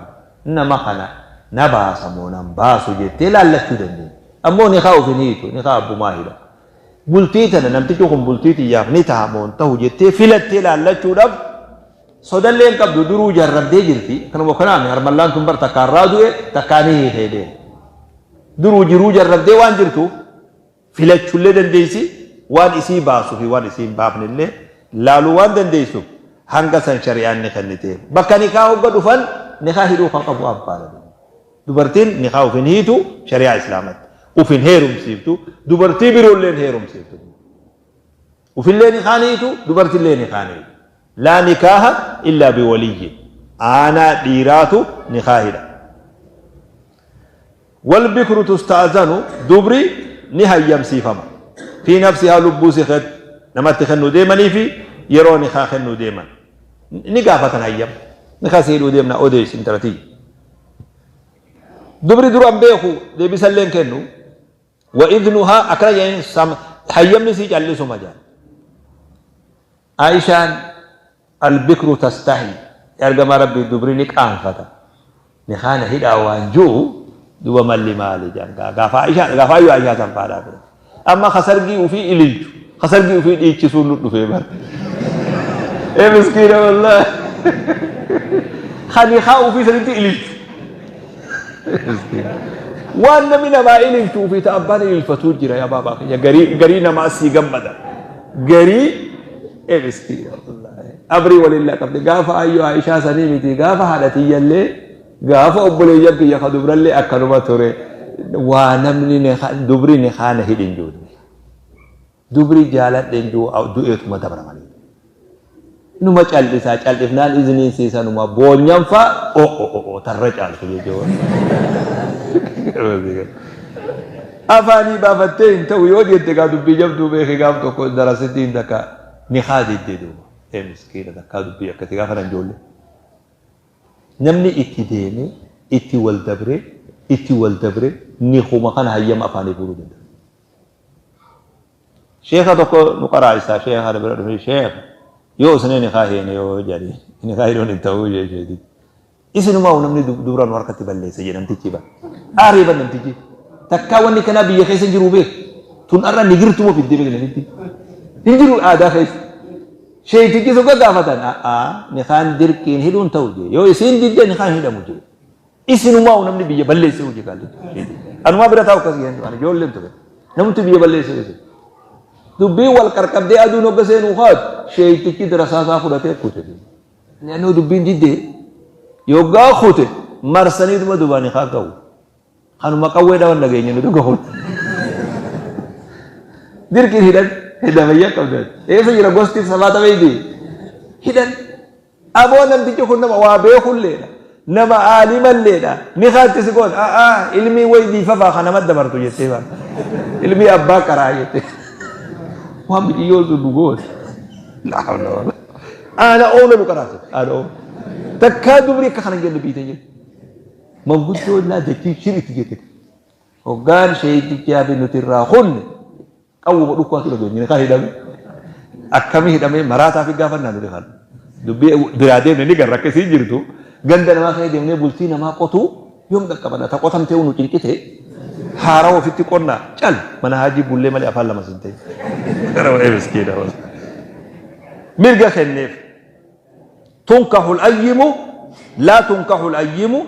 Nama kana na baasa moo nan baasu jettee laallachuu dandeetti. Ammoo nikaa of hin hiitu, nikaa abbumaa hidha. Bultii tana namtichi kun bultii tiyyaaf ni taha moo hin tahu jettee filattee laallachuudhaaf sodallee hin qabdu, duruu jarrabdee jirti. Kanuma kanaami harmallaan tun bar takkaa irraa du'e takkaa ni hiikee deema. Duruu jiruu jarrabdee waan jirtuuf filachullee dandeessi, waan isii baasu fi waan isii hin baafnellee laaluu waan dandeessuuf hanga san shari'aan ni kenniteef. Bakka nikaa hogga dhufan nikaa hidhuu kan qabu abbaadha. Dubartiin nikaa of hin hiitu shari'aa Islaamatti. Uf hin heerumsiiftu, dubartii biroollee hin heerumsiiftu. Ufillee nikaa hin hiitu, dubartillee nikaa hin hiitu. Laa nikaaha illaa biwaliyyin. Aanaa dhiiraatu nikaa hidha. Wal bikru tusta'zanu, dubri ni hayyamsiifama. Fi nafsihaa, lubbuu si namatti kennuu deemanii fi yeroo nikaa kennuu deeman. Ni gaafatan hayyama. Nikaa si hidhuu deemna, odeessi intala tiyya. Dubri dura hin beeku, deebisallee hin kennu. Wa idnuhaa, akkana jedhanii hayyamni sii callisuma jedhan. Aishaan albikru tastahi, ergamaa Rabbii, dubri ni qaanfata. Nikaa na hidhaa waan ji'u Duba malli maali jedhan gaa gaafa Aishaa gaafa ayyuu Aishaa san faadhaa fedhan. Amma ka sargii ufii ililchu ka sargii ufii dhiichisuun nu dhufee bar. Ee miskiina wallaahi. Ka nikaa ufii sanitti ililchu. Waan namni namaa ililchuu fi ta abbaan ililfatuu jira yaa baabaa kiyya garii garii namaa sii gammada. Garii ee miskiina wallaahi. Abrii waliin laqabde gaafa ayyuu Aishaa sanii miti gaafa haadha tiyyallee Gaafa obboleeyyan kiyya ka dubrallee akkanuma ture. Waa namni dubri ni kaana hidhin jiru. Dubri jaaladhe hin jiru du'eetuma dabra malee. Numa cal'isaa cal'ifnaan izniin siisanuma boonyan faa o o o o tarra caaltu jechuudha. Afaanii baafattee hin ta'u yoo jette gaa dubbii jabduu beeki gaaf tokko darasittiin takka ni kaa diddee duuba. Ee miskiina takkaa dubbii akkasii gaafa nan ijoollee. Namni itti deemee, itti wal dabree, itti wal dabree nikuma kana hayyama afaanii fuudhuu danda'a. Sheeka tokko nu qaraa'isa sheeka kana bira dhufee sheeka yoo isinee nikaa heene yoo jedhanii nikaa hidhuun hin ta'uu jee sheetichi. Isinumaa namni dubra nu harkatti balleessa jee namtichi ba. Aaree ban namtichi. Takkaa wanni kanaa biyya keessa hin jiru beek. Tun har'a nigirtuma fiddee beek namitti. Hin jiru aadaa keessa. Sheeytichis hogga gaafatan, a'aa nikaan dirqiin hidhuun ta'u jee. Yoo isiin didde nikaan hin hidhamu jee. Isinumaa'u namni biyya balleesse jee kaallichi. Anumaa bira taa'u akkas jeen ani ijoolleen ture. Namti biyya balleesse jee. Dubbiin wal qarqabdee aduun hogga seenuu kaatu sheeytichi rasaasaa fudhatee kute. Li'annoo dubbiin diddee yoggaa kute marsaniituma dubaa nikaa ga'u. Kanuma qawwee dhawan dhageenye nuti gahuun. Dirqiin hidhan hidhamayyaa qabdan. Eessa jira gosti sabaata beeyti? Hidhan. Aboo namtichi kun nama waa beekulleedha. Nama aalimalleedha. Ni kaatti si goon. A'aa ilmii wayi dhiifafaa kan nama dabartu jettee bara. Ilmii abbaa qaraa jettee. Waan biqiyyoo sun nu goote. Laa hawla wala. Aana oona nu qaraase. Aana oona. Takkaa dubri akka kana hin jenne biite jette. Manguddoo illaa dachii shir itti jette. Hoggaan sheeytichaa fi nuti irraa kunne qawwuma dhukkaatu dhageenye kan hidhame. Akkamii hidhamee maraataa fi gaafannaa nuti kan. Dubbii biraa deemne ni garra akka isiin jirtu. Ganda namaa keessa deemnee bultii namaa qotuu yoom dhaqqabanna ta qotamtee nu cinqite haarawa ofitti qonnaa cal mana haajii bullee malee afaan lama sin ta'e. Gara wa'ee miskiina. Mirga kenneef. Tunkahul ayyimu laa tunkahul ayyimu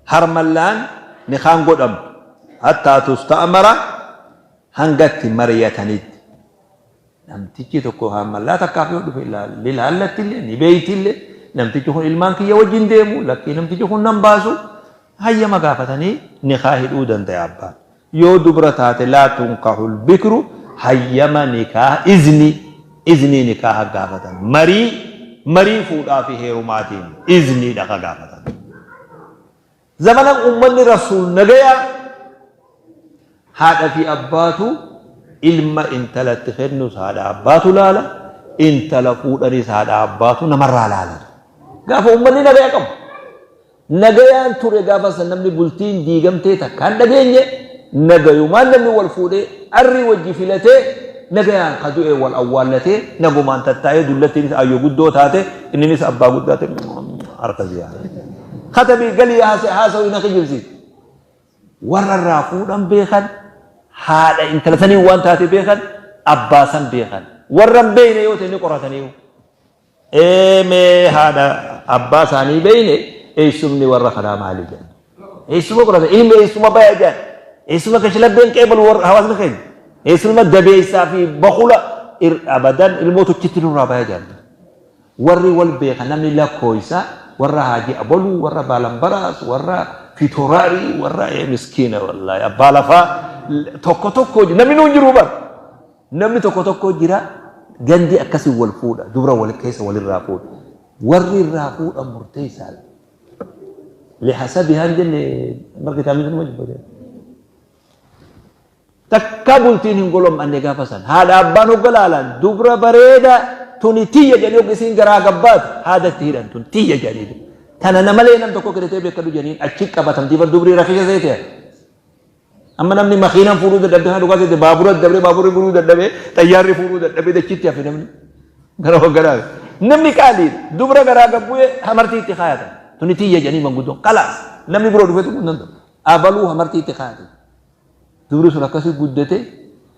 harmallaan nikaan godhamtu hattaa tusta'mara hanga itti mariyatanitti. Namtichi tokko harmallaa takkaaf yoo dhufe ni laallattillee ni beeytillee namtichi kun ilmaan kiyya wajjin deemu lakkii namtichi kun nan baasu hayyama gaafatanii nikaa hidhuu dandaya abbaan. Yoo dubra taate laa tunkahul bikru hayyama nikaaha iznii iznii nikaaha gaafatan marii marii fuudhaa fi heerumaatiin izniidha ka gaafatan. Zamana ummanni rasuul nagayaa haadha fi abbaatu ilma intalatti kennus haadha abbaatu laala intala fuudhanis haadha abbaatu namarraa laala. Gaafa ummanni nagaya qabu. Nagayaan ture gaafa san namni bultiin diigamtee takka hin dhageenye nagayumaan namni wal fuudhee arrii wajji filatee nagayaan ka du'e wal awwaallatee nagumaan tattaa'ee dullattiinis aayyoo guddoo taate inninis abbaa guddaa ta'e harka ziyaara. Katabii galii haasawii na kijibsiise. Warra irraa fuudhan beekan haadha intala sanii waan taate beekan abbaa san beekan warra hin beekne yoo ta'e ni qorataniiru. Ee mee haadha abbaa isaanii beeyne eessumni warra kanaa maali jedhan. Eessuma qoratan ilmi eessuma baya jedhan. Eessuma kashlabbeen qeebalu warra hawaasni keenya. Eessuma dabeessaa fi bakula abadan ilmoo tokkitti nurraa baya jedhan. Warri wal beeka namni lakkooysa warra haaji aboluu warra baalambaraas warra fitoraarii warra ee miskiina wallaahi abbaa lafaa tokko tokko namni nuun jiru bar. Namni tokko tokko jira gandi akkasi wal fuudha dubra wal keessa walirraa fuudha. Warri irraa fuudhan murteessaadha. Lihasabihaa hin jenne bar kitaabni sun dubbate. Takka bultiin hin golom'anne gaafa san. Haadha abbaan hogga laalan dubra bareeda tuni tiyya jedhanii hogga isiin garaa gabbaatu haada itti hidhan tun tiyya jedhanii. Tana namalee nam tokko kiratee beekadhu jedhaniin achi qabatamtii bar dubrii rakisha seete. Amma namni makiinaan fuudhuu dadhabde kana dhugaa seete baabura dabree baaburri fuudhuu dadhabee xayyaarri fuudhuu dadhabee dachitti hafe namni. Gara hogganaa. Namni qaaliidha. Dubra garaa gabbu'ee hamartii itti kaayatan. Tuni tiyya jedhanii manguddoon. Kalaas namni biroo dhufee tuquu hin danda'u. Abaluu hamartiitti kaate. Dubri sun akkasi guddate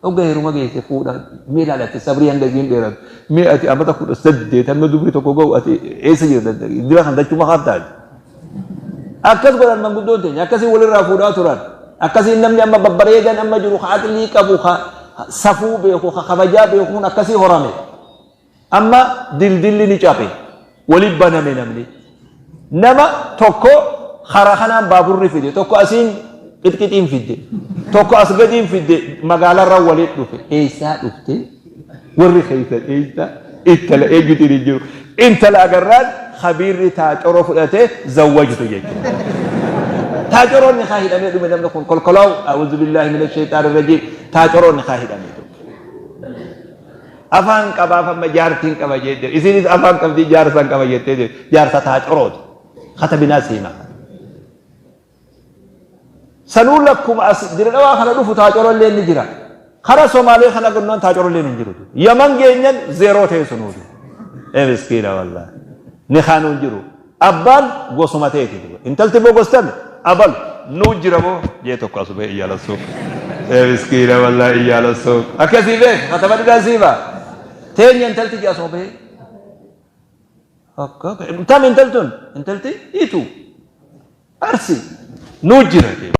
hogga heeruma geesse fuudha. Mee ilaali ati sabrii hanga isiin dheeratu. Mee ati amata 18 hanga dubri tokko ga'u ati eessa jirta? Dira kan dachuma kaaftaati. Akkas godhan manguddoon teenya akkasiin walirraa fuudhaa turan. Akkasiin namni amma babbareedan amma jiru ka aqlii qabu ka safuu beeku ka kabajaa beeku kun akkasii horame. Amma dildilli ni cabe. Wali baname namni. Nama tokko karaa kanaan baaburri fide, tokko asiin qixqixiin fidde, tokko as gadiin fidde magaalarra walitti dhufe. Eessaa dhufte? Warri keessan eessa? Intala eenyutiin hin jiru. Intala agarraan kabiirri taacoroo fudhatee zawwajtu jechuudha. Taacoroon ni kaa hidhamee dhume namni kun kolkolaawu a'uuzu billaahi mina shayxaani rajiim taacoroon ni kaa hidhamee dhume. Afaan qabaaf amma jaartiin qaba jette. Isinis afaan qabdi jaarsan qaba jettee jirti. Jaarsa taacorooti. Katabinaa siima. Sanuu lakkuma as Diredhawaa kana dhufu taacorolleen ni jira. Kara Somaalee kana gannoon taacorolleen hin jiru. Yaman geenyan zeeroo ta'e sunuuti. Ee miskiina wallaahi. Ni kaanuu hin jiru. Abbaan gosuma teeti. Intalti immoo gostame abalu nuu jira moo jee tokko asuma iyyaalassuu. Ee miskiina wallaahi iyyaalassuu. Akkasii beek katabadhudhaan siima. Teenya intalti jee asuma bahee. Tam intaltun intalti itu arsi nuu jira jee.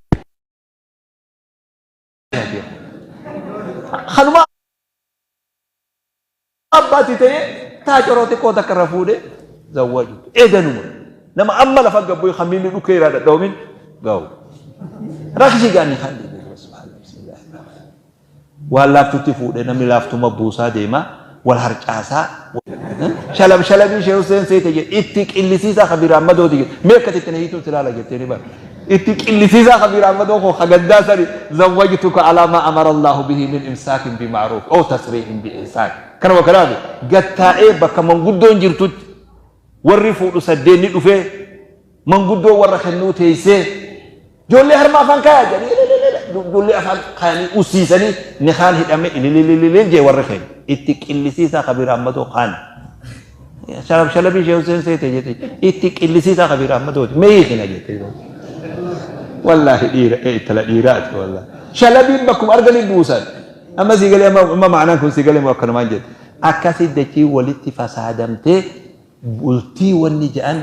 Kanuma abbaati ta'ee taacoroo xiqqoo takka irra fuudhee zawwaaju. Eeganuma. Nama amma lafa gabbu'e kan miilli dhukkee irraa dhadha'umin ga'u. Rakkisii gaanii kan waan laaftutti fuudhee namni laaftuma buusaa deema wal harcaasaa. Shalab shalabii shee Hussein seete jedhe itti qillisiisaa kabiir Ahmadooti jedhe mee akkatti itti na hiituun silaala jettee ni bara. Itti qillisiisaa kabiir Ahmadoo koo kagandaa sani zawwajtuka alaa maa amara Allahu bihi min imsaakin bi ma'ruuf aw tasriihin bi ihsaan. Kanuma kanaaf gattaa'ee bakka manguddoon jirtutti warri fuudhu saddeenni dhufee manguddoo warra kennuu teessee ijoollee harma afaan kaayaa jedhanii ijoollee afaan kaayanii ussiisanii nikaan hidhame ililililil jee warri keenya itti qillisiisaa kabiir Ahmadoo kaan shalab shalabii shee Hussein seete jette itti qillisiisaa kabiir Ahmadooti mee hiikina jette wallaahi dhiira ee ittala dhiiraati wallaahi shalabiin bakkuma arganii buusan amma sii galee amma ma'anaan kun sii galee moo akkanumaan jette akkasii dachii walitti fasaadamtee Bultii wanni ja'an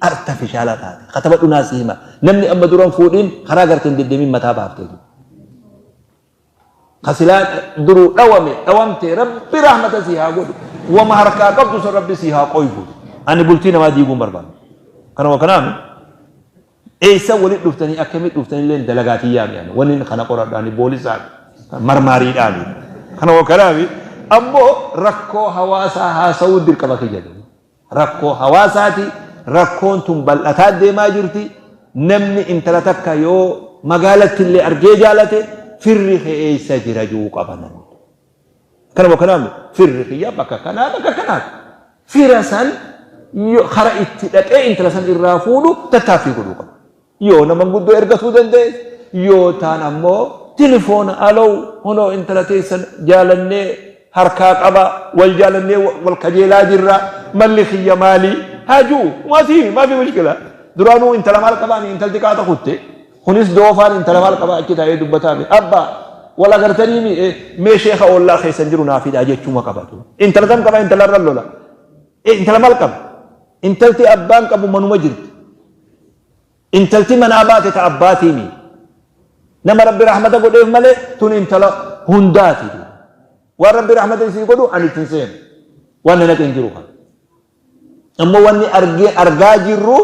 artafishaala taate. Katabadhu naa si hima. Namni amma dura hin fuudhin karaa garte hin deddeemin mataa baaftee jiru. Ka silaa duruu dhawame dhawamte rabbi rahmata sii haa godhu. Wama harkaa qabdu sun rabbi sii haa qoybu. Ani bultii namaa diiguu hin barbaadu. Kanuma kanaami Eessa walitti dhuftanii akkamitti dhuftanii illee dalagaa tiyyaa mi ani wanni kana qoradhu ani boolisaa marmaariidhaani kana wakanaami ammoo rakkoo hawaasaa haasawuu dirqama kiyya rakkoo hawaasaati rakkoon tun bal'ataa deemaa jirti namni intala takka yoo magaalatti illee argee jaalate firri kee eessa jira juu qaba namni Kanuma kanaami firri kiyya bakka kanaa bakka kanaati. Fira san kara itti dhaqee intala san irraa fuudhu tattaaffii godhuu qaba. Yoo nama guddoo ergatuu danda'e yoo taan ammoo tilifoona alow hunoo intala teessan jaalannee harkaa qaba wal jaalannee wal kajeelaa jirra malli kiyya maali haa ju'u maatii maafi mushkila duraanuu intala maal qabaani intalti qaata kutte Kunis doofaan intala maal qabaa achi taa'ee dubbataa mi? Abbaa wal agartanii mi? Mee sheeka ollaa keessan jiru naa fidaa jechuuma qabatu. Intala tam qaba intala irra lola. Intala maal qaba? Intalti abbaan qabu manuma jirti. Intalti manaa baate ta abbaatii mi? Nama Rabbi rahmata godheef malee tun intala hundaati. Waan Rabbi rahmata isii godhu ani ittiin seenu. Waan na naqe hin jiru kana. Ammoo wanni argee argaa jirru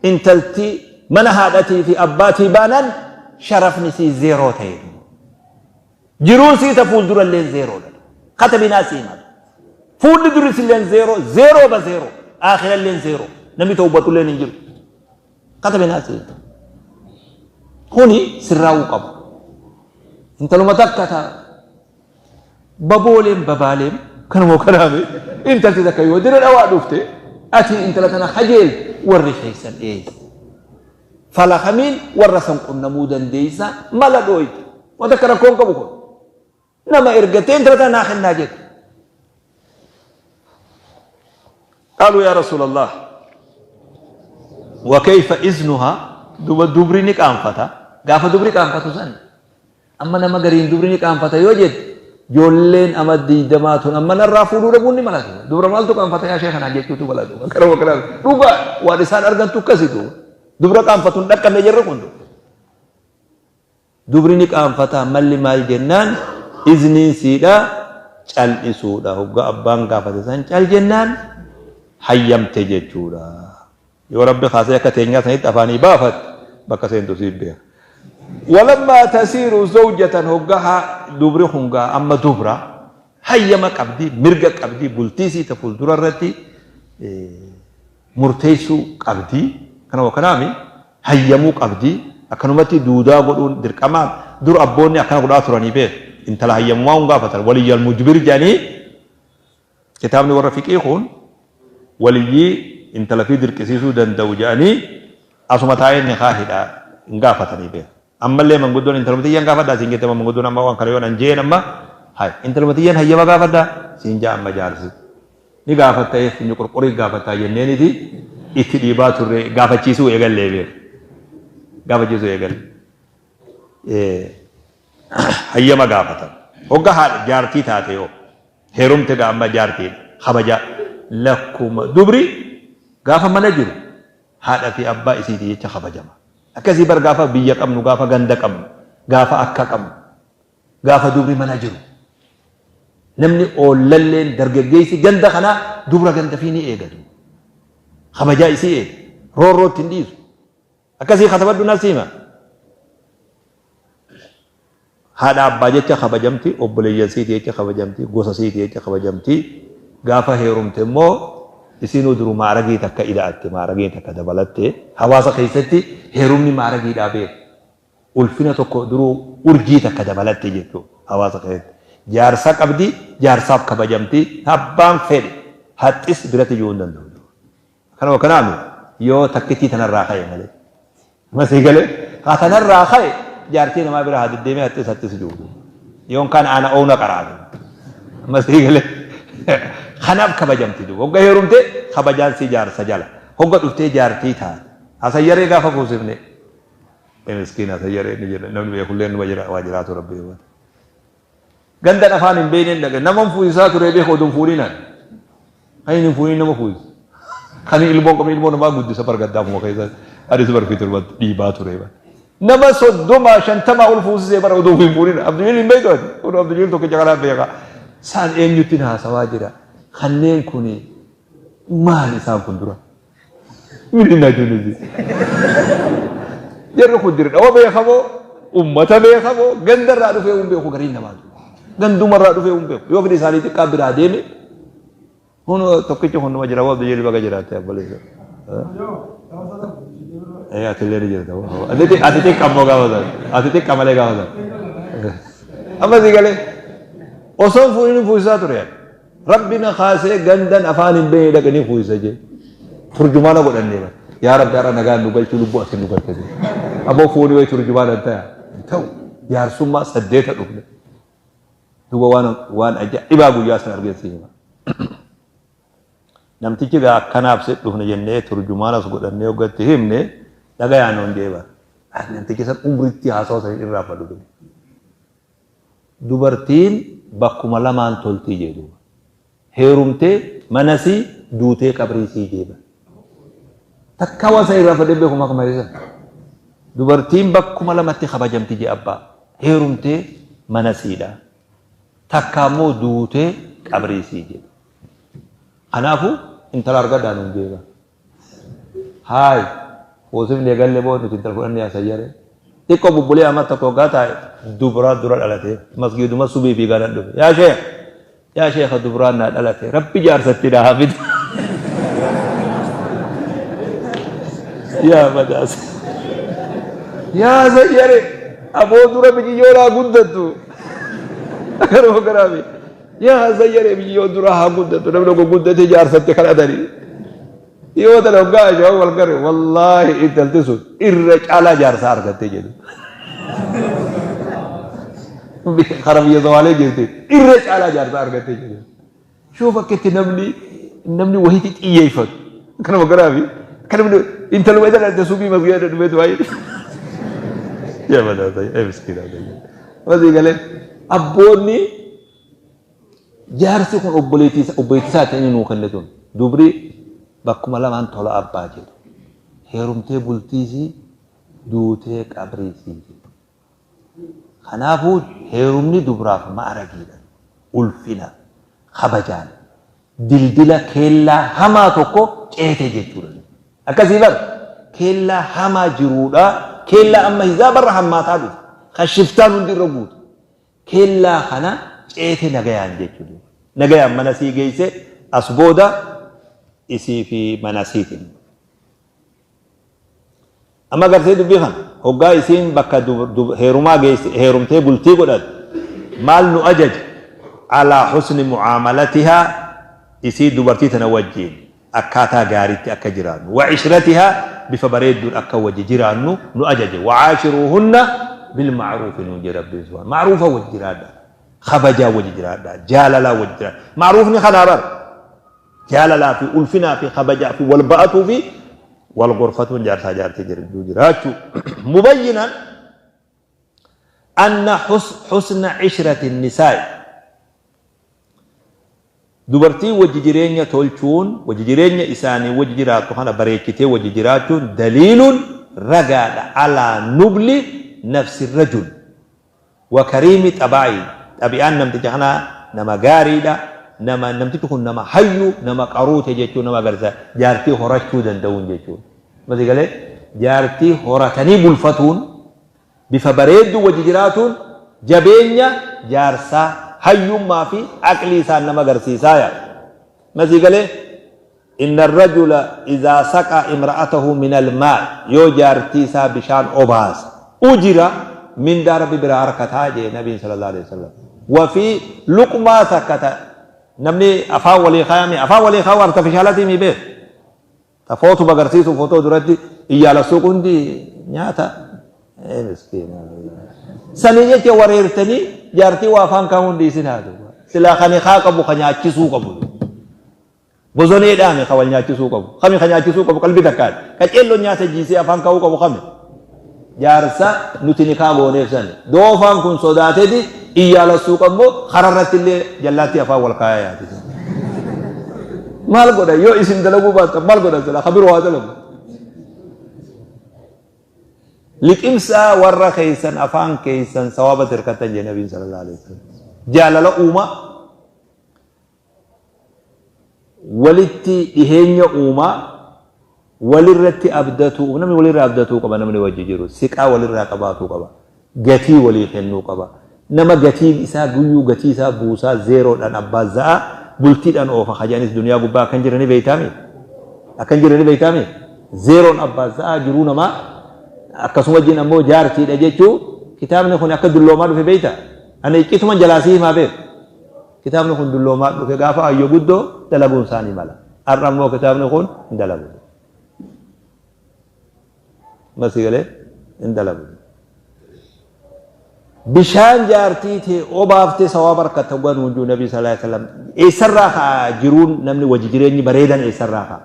intalti mana haadhatii fi abbaatii baanaan sharafni sii zeeroo ta'e. Jiruun sii ta fuuldura illee zeeroodha. Katabinaa sii mala. Fuulli duris illee zeeroo, zeeroo ba zeeroo. Aakhira illee zeeroo. Namni tawbatu illee hin jiru. Katabinaa sii mala. Kuni sirraa'uu qaba. Intaluma takka ta Babooleen babaaleem kanuma kanaame intalti takka yoo dira dhawaa dhufte ati intala tana kajeelte warri keessan eessa? Fala kamiin warra san qunnamuu dandeessa mala dhooyte waan takka rakkoon qabu kun nama ergattee intala tana naa kennaa jette. Qaaluu yaa Rasuulallah wa kayfa iznuhaa? Duba dubri ni qaanfata. Gaafa dubri qaanfatu san amma nama gariin dubri ni qaanfata yoo jette, ijoolleen ama 20 tun amma narraa fuudhuu dhabuun ni malatu. Dubra maaltu qaanfata yaa sheekha naan jechuutu malatu. Karuma kanaan dhugaa waan isaan argantu akkasitu. Dubra qaanfatu hin dhaqqabne jarri kun. Dubri ni qaanfataa malli maal jennaan izniin siidha cal'isuudha. Hoggaa abbaan gaafate san cal jennaan hayyamte jechuudha. Yoo Rabbi kaasee akka teenyaa sanitti afaanii baafatte bakka seentu siif beeka. Walammaa tasiiru zawjatan hoggaa haa dubri kun gaa amma dubra hayyama qabdi, mirga qabdi, bultii sii ta fuuldura irratti murteessuu qabdi. Kanuma kanaami hayyamuu qabdi. Akkanumatti duudaa godhuun dirqamaa dur abboonni akkana godhaa turanii beeku. Intala hayyamumaa hin gaafatan. Waliyyal mujbir jedhanii kitaabni warra fiqii kun waliyyii intala fi dirqisiisuu danda'u jedhanii asuma taa'ee nikaa hidha hin gaafatanii beeku. Ammallee manguddoon intaluma tiyyaan gaafadhaa siin jette, amma manguddoon amma waan kana yoo nan jeen, amma hay intaluma tiyyaan hayyama gaafadhaa siin jaa, amma jaarsi. Ni gaafatta ee funyo qorqorii gaafattaa jenneeniti itti dhiibaa turre, gaafachiisuu eegallee beeku. Gaafachiisuu eegalle. Hayyama gaafatan. Hogga haadha jaartii taate yoo heerumte gaa amma jaartii kabajaa lakkuma dubri gaafa mana jiru haadha fi abbaa isiiti jecha kabajama. Akkasii bar gaafa biyya qabnu, gaafa ganda qabnu, gaafa akka qabnu, gaafa dubri mana jiru. Namni oollalleen dargaggeessi ganda kanaa dubra ganda fi ni eegatu. Kabajaa isii eega. Roorrootti hin dhiisu. Akkasii katabadhu nasiima. Haadha abbaa jecha kabajamti, obboleeyyan siiti jecha kabajamti, gosa siiti jecha kabajamti. Gaafa heerumte immoo isiinuu duruu maaragii takka ida'atte, maaragii takka dabalatte. Hawaasa keessatti heerumni maaragiidhaa beeku. Ulfina tokko duruu urjii takka dabalatte jechuudha hawaasa keessatti. Jaarsa qabdi, jaarsaaf kabajamti, abbaan fedhe haxxis biratti ji'uu hin danda'u. Kanuma kanaami yoo takkittii tanarraa ka'e malee. Amma sii galee haa tanarraa ka'e jaartii namaa bira haa deddeemee haxxis haxxis ji'u. Yoon kaan aana oona qaraatu. Amma sii galee kanaaf kabajamti duuba. Hogga heerumte kabajaan sii jaarsa jala. Hogga dhuftee jaartii taate. Hasayyaree gaafa fuusifne. Miskiin hasayyaree ni jedha namni beekullee numa jira waa jiraatu rabbi hubata. Gandan afaan hin beekneen dhaqe naman fuusisaa ture beeku oduu hin fuudhinaan. Kan hin fuudhin nama fuusisa. Kan ilmoo qabne ilmoo namaa guddisa bargaddaafuma keessa anis barfii turbatti dhiibaa ture. Nama 30 50 ol fuusisee bara oduu hin fuudhin. Abdujil hin beektu ati. Kun Abdujil tokkicha kanaa beeka. Isaan eenyutti haasawaa jira. Kanneen kuni maal isaan kun dura? Mini na junisi. Jarri kun dirqama beekamoo, ummata beekamoo, gandarraa dhufee hin beeku gariin namaatu. Gandumarraa dhufee hin beeku. Yoo fedhi isaanii xiqqaa biraa deeme, kun tokkichi kun numa jira, wabda jedhu baga jiraatte abbaleessa. Ee ati illee ni jirta. Ati xiqqa immoo gaafa sana. Ati xiqqa malee gaafa sana. Amma si galee osoo hin fuudhin fuusisaa ture. Rabbi na kaasee gandan afaan hin beekne dhaqanii fuusisa jee. Turjumaana godhannee bara. Yaa Rabbi har'a nagaan nu galchuu lubbuu asin nu galche jee. Aboo fuuni wayi turjumaana hin ta'a. Hin ta'u. Jaarsummaa saddeeta dhufne. Duuba waan waan ajaa'ibaa guyyaa sana argeen si hima. Namtichi gaa akkanaaf si dhufne jennee turjumaanas godhannee hoggatti himne dhagayaa nuun jee bara. Namtichi san umritti haasawa san hin irraanfadhu duuba. Dubartiin bakkuma lamaan toltii jee duuba. Heerumtee mana sii, duutee qabrii sii jee bar. Takkaa waan san irraanfadhee hin beeku makma san. Dubartiin bakkuma lamatti kabajamti jee abbaa. Heerumtee mana siidha. Takkaa immoo duutee qabrii sii jee. Kanaafuu intala argadhaa nuun jee bar. Haay fuusifne galle boo nuti intala fudhannee asayyare. Xiqqoo bubbulee amma tokko hoggaa taa'e dubraa dura dhalate masgiiduma subii fi ganan dhufe. Yaa sheekh yaa sheekha dubraan naa dhalate rabbi jaarsatti naa haa fidu. Yaa madaas. Yaa sayyare aboo dura biqiyyoo naa guddattu. Akkanuma kanaami. Yaa zayyaree biyyoo dura haa guddatu, namni tokko guddate jaarsatti kadhatanii. Yoo tana hoggaa ajaa'iba wal gare, wallaahi intalti sun irra caalaa jaarsaa argattee jedhu. Kara biyya Somaalee jirti irra caalaa jaarsaa argattee jedhu. Shuuf akka itti namni wahiitti xiyyeeffatu. Kanuma garaafi Akka namni intaluma isa dhalte subii masgiida dhufeetu waa'ee. Yaa madaa ta'e ee miskiina ta'e. Masii galee abboonni jaarsi kun obboleettii obboleettii isaati inni nuu kenne tun dubri bakkuma lamaan tola abbaa jedhu heerumtee bultiisii duutee qabriisii jedhu. Kanaafuu heerumni dubraaf ma'aragiidha, ulfina, kabajaan dildila keellaa hamaa tokko ceete jechuudha. Akkasii bar keellaa hamaa jiruudha, keellaa amma hizaabarra hammaataa dhufe, kan shiftaan hundi irra guute. Keellaa kana ceete nagayaan jechuudha. Nagayaan mana sii geeyse as booda isii fi mana siitiin. Amma gartee dubbii kana hoggaa isiin bakka heerumaa geesse heerumtee bultii godhatte maal nu ajaje alaa husni mu'aamalatihaa isii dubartii tana wajjiin akkaataa gaariitti akka jiraannu wa ishratihaa bifa bareedduun akka wajji jiraannu nu ajaje wa caashiruuhunna bilma'ruufi nuun jedhe rabbiin subhaana ma'ruufa wajji jiraadha kabajaa wajji jiraadha jaalalaa wajji jiraadha ma'ruufni kanaa bar Jaalalaa fi ulfinaa fi kabajaa fi wal ba'atuu fi wal gorfatuun jaarsaa jaartii jidduu jiraachuu. Mubayyinan anna husna ishrati nisaa'i dubartii wajji jireenya tolchuun wajji jireenya isaanii wajji jiraattu kana bareechitee wajji jiraachuun daliilun ragaadha alaa nubli nafsi rajul Wa kariimi xabaa'i, xabi'aan namticha kanaa nama gaariidha, nama namtichi kun nama hayyu, nama qaruute jechuu nama agarsiisa, jaartii horachuu danda'uun jechuudha. Amma si galee? Jaartii horatanii bulfatuun, bifa bareedduu wajji jiraatuun jabeenya jaarsaa, hayyummaa fi aqlii isaan nama agarsiisaa yaa. Amma si galee? Inna arrajula izaa saqaa imra'atahu minal maa'i yoo jaartii isaa bishaan obaase ujira mindaa Rabbi biraa arkataa jee nabiin sallallahu alaihi wasallam. Wa fi luqmaa takka ta namni afaan walii kaayame afaan walii kaa'u artifishaalatii mi beek ta footuma agarsiisu footoo duratti iyyaala suuq hundi nyaata ee miskiina sanii jecha wareertanii jaartii waa afaan kaa'uu hundi isin haatu silaa kan kaa qabu ka nyaachisuu qabu. Bozoneedhaami ka wal nyaachisuu qabu. Kami ka nyaachisuu qabu qalbii takkaati. Ka ceelloon nyaata jiisee afaan kaa'uu qabu kami? Jaarsa nuti nikaa gooneef sani. Doofaan kun sodaateti iyyaala suuqa immoo kararratti illee jallaattii afaan wal kaayaa yaati. Maal godha yoo isin dalaguu baattan maal godhan silaa ka biroo haa dalagu. Liqimsaa warra keessan afaan keessan sawaaba tirkattan jee nabiin sallallahu alaihi wasallam. Jaalala uumaa. Walitti dhiheenya uumaa, walirratti abdatuu, namni walirraa abdatuu qaba namni wajji jiru, siqaa walirraa qabaatuu qaba, gatii walii kennuu qaba. Nama gatiin isaa guyyuu gatii isaa buusaa zeeroodhaan abbaa za'aa bultiidhaan oofa ka jedhanis duniyaa gubbaa akkan jirre ni beeytaami? Akkan jirre ni beeytaami? Zeeroon abbaa za'aa jiruu namaa akkasuma wajjin ammoo jaartiidha jechuu kitaabni kun akka dulloomaa dhufe beeyta? Ani iccituman jalaa sii himaa beeku. Kitaabni kun dulloomaa dhufe gaafa ayyo guddoo dalaguun isaa ni mala. Har'a immoo kitaabni kun hin dalagu. Amma si galee hin dalagu. Bishaan jaartii tee obaaftee sawaaba harkatta hoggaa nuun jiru Nabii sallallahu alaihi wasallam eessarraa ka'a jiruun namni wajji jireenyi bareedan eessarraa ka'a.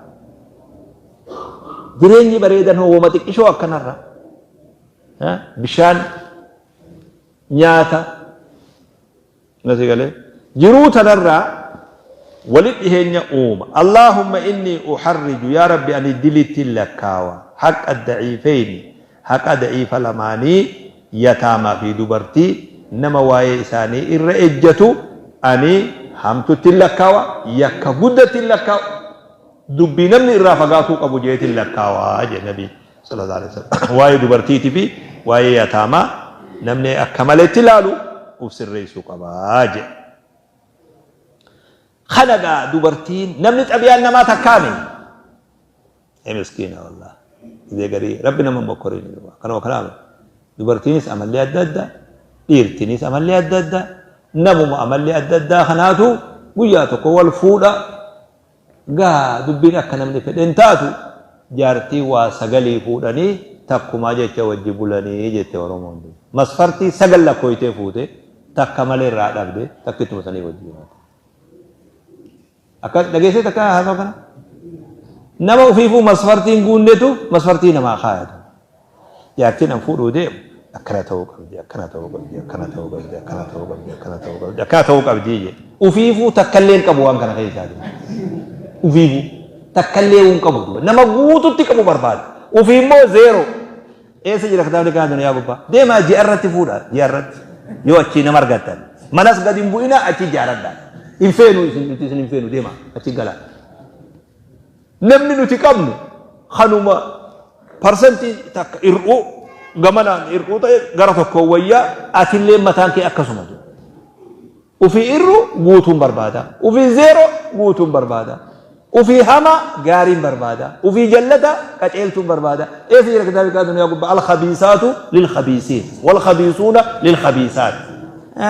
Jireenyi bareedan hoo wama xiqqishoo akkanarra. Bishaan nyaata Na si galee? Jiruu tanarraa walit dhiheenya uuma. Allaahumma innii uharriju yaa Rabbi ani dilittin lakkaawa haqqa daciifeyni haqa daciifa lamaanii yataamaa fi dubartii nama waa'ee isaanii irra ejjatu ani hamtuttin lakkaawa yakka guddattin lakkaawa dubbii namni irraa fagaatuu qabu jeetin lakkaawa jedhe nabiin. Sallallahu alaihi wasallam. Waa'ee dubartiitii fi waa'ee yataamaa namni akka maletti ilaalu uf sirreessuu qaba jedhe. Kana gaa dubartiin namni xabiyaan namaa takkaami. Ee miskiina wallah. Izee garii rabbi nama mokkoriin kanuma kanaami. Dubartiinis amalli adda adda, dhiirtinis amalli adda adda, namuma amalli adda addaa kanaatu guyyaa tokko wal fuudha. Gaa dubbiin akka namni fedhe hin taatu jaartii waa sagalii fuudhanii takkumaa jecha wajji bulanii jette Oromoon dur. Masfartii sagal lakkooytee fuute takka malee irraa dhabde takkittuma sanii wajji jiraate. Akka dhageessee takka haasawa kana? Nama ufiifuu masfartii hin guunnetu masfartii namaa kaayatu. Jaartiin an fuudhuu deemu akkana ta'uu qabdi, akkana ta'uu qabdi, akkana ta'uu qabdi, akkana ta'uu qabdi, akkana ta'uu qabdi, akkana ta'uu qabdi jedhe. Ufiifuu takkallee hin qabu waan kana keessaa duuba. Ufiifuu takkallee hin qabu duuba. Nama guututti qabu barbaada. Ufii immoo zeeroo. Eessa jira kitaabni kana duniyaa gubbaa? Deemaa ji'a irratti fuudha, ji'a irratti. Yoo achii nama argattan. Manas gadi hin bu'inaa achi ijaaradhaa. Hin feenu isin nuti isin hin feenu deemaa achi galaa. Namni nuti qabnu kanuma parsantii takka hir'uu gamanaan hir'uu ta'e gara tokkoon wayyaa atillee mataan kee akkasuma jiru. Ufii irru guutuun barbaada. Ufii zeeroo guutuun barbaada. Ufii hamaa gaariin barbaada. Ufii jallata qaceeltuun barbaada. Eessa jira kitaabni kaa duniyaa gubbaa? Alkhabiisaatu lilkhabiisiin walkhabiisuuna lilkhabiisaat.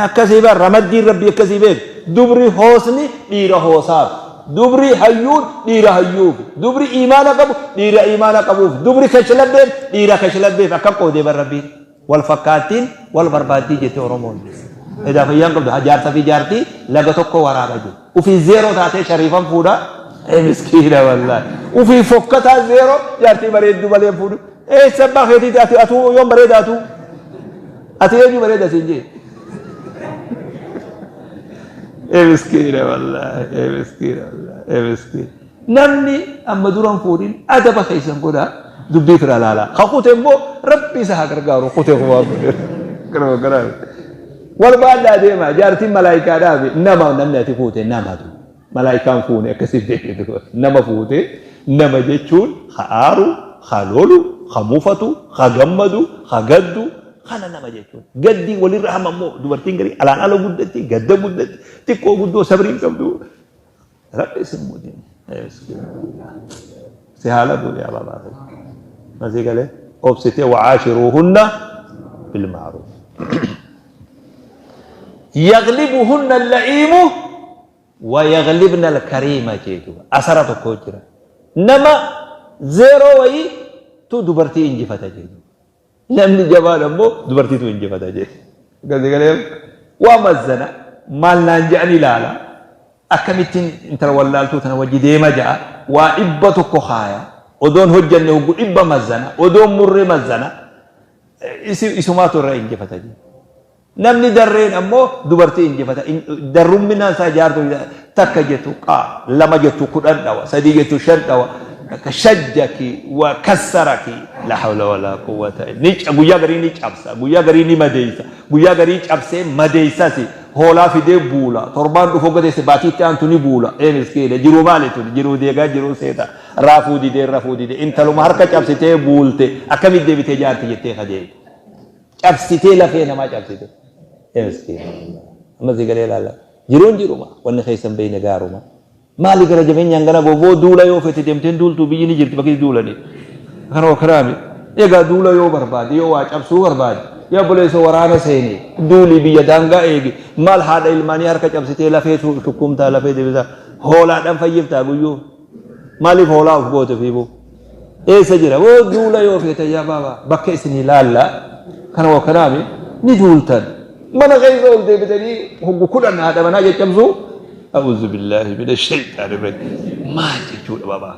Akkasii bar ramaddiin rabbii akkasii beek. Dubri hoosni dhiira hoosaaf. Dubri hayyuun dhiira hayyuuf. Dubri iimaana qabu dhiira iimaana qabuuf. Dubri kashlabbeen dhiira kashlabbeef akkam qoodee bar rabbiin. Wal fakkaattiin wal barbaaddii jette Oromoon. Edaa fayyaan qabdu jaarsa fi jaartii laga tokko waraaba jiru. Ufii zeeroo taatee shariifan fuudha. Ee miskiina wallaahi. Ufii fokkataa zeeroo jaartii bareedduu malee fuudhu. Eessa abbaa keetiiti ati atuu yoom bareeda atuu? Ati eenyu bareeda siin jee? Ee miskiina wallaahi. Ee miskiina wallaahi. Ee miskiina. Namni amma dura hin fuudhin adaba keessan godhaa dubbii fira laalaa. Ka kute immoo rabbi isa haa gargaaru kute kumaa kute. Garuma garaa. Wal baadhaa deema jaartiin malaayikaadhaa fi nama namni ati fuute namatu. Malaayikaan fuune akkasii beekitu. Nama fuute nama jechuun ka aaru, ka lolu, ka mufatu, ka gammadu, ka gaddu kana nama jechuun. Gaddi walirra hama immoo dubartiin garii alaan ala guddatti gadda guddatti xiqqoo guddoo sabrii hin qabdu. Rabbi isin mudin. Si haala godhe yaa baabaa kee. Masii galee obsitee wacaashiruuhunna bilma'ruuf. Yaglibuhunna la'iimu wa yaglibna alkariima jeetu asara tokko jira. Nama zeeroo wayii tu dubartii injifata jeetu. Namni jabaan ammoo dubartiitu injifata jee. Gadi galee waa mazzana maal naan je'an ilaala. Akkamittiin intala wallaaltuu tana wajji deema ja'a. Waa 100 kaaya. Odoon hojjanne hoggu 100 mazzana. Odoon murre mazzana. Isumaatu irra injifata jee. Namni darreen ammoo dubartii injifata. Darrumminaan isaa jaartu takka jettu qaa, lama jettu 10 dhawa, sadii jettu shan dhawa. Shajjaki wa kassaraki la hawla wala quwwata ni guyyaa garii ni cabsa, guyyaa garii ni madeeysa, guyyaa garii cabsee madeeysasi hoolaa fidee buula, torbaan dhufu hogga teesse baatii itti aantu ni buula. Ee miskiina jiruu maali tun jiruu deegaa jiruu seeta raafuu didee rafuu didee intaluma harka cabsitee buulte akkamitti deebitee jaarti jettee kajeelte. Cabsitee lafee namaa cabsite. Ee miskiina wallahi. Amma sii galee ilaala. Jiruun jiruma. Wanni keessa hin beekne gaaruma. Maali gara jabeenyaan gana boboo duula yoo fete deemteen duultuu biyyi ni jirti bakki duulanii. Kana wakaraami. Egaa duula yoo barbaade yoo waa cabsuu barbaade yaa obboleessa waraana seeni duulii biyya daangaa eegi maal haadha ilmaanii harka cabsitee lafee shukkumtaa lafee deebisaa hoolaadhaan fayyiftaa guyyuu maaliif hoolaa of goote fiibuu. Eessa jira? Woo duula yoo feetan yaa baabaa bakka isinii laalla kana waa kanaami ni duultan. Mana keessa ol deebitanii hoggu 10 haadha manaa caccabsuu a'uuzu billaahi mina shayxaani rajiim. Maal jechuudha baabaa?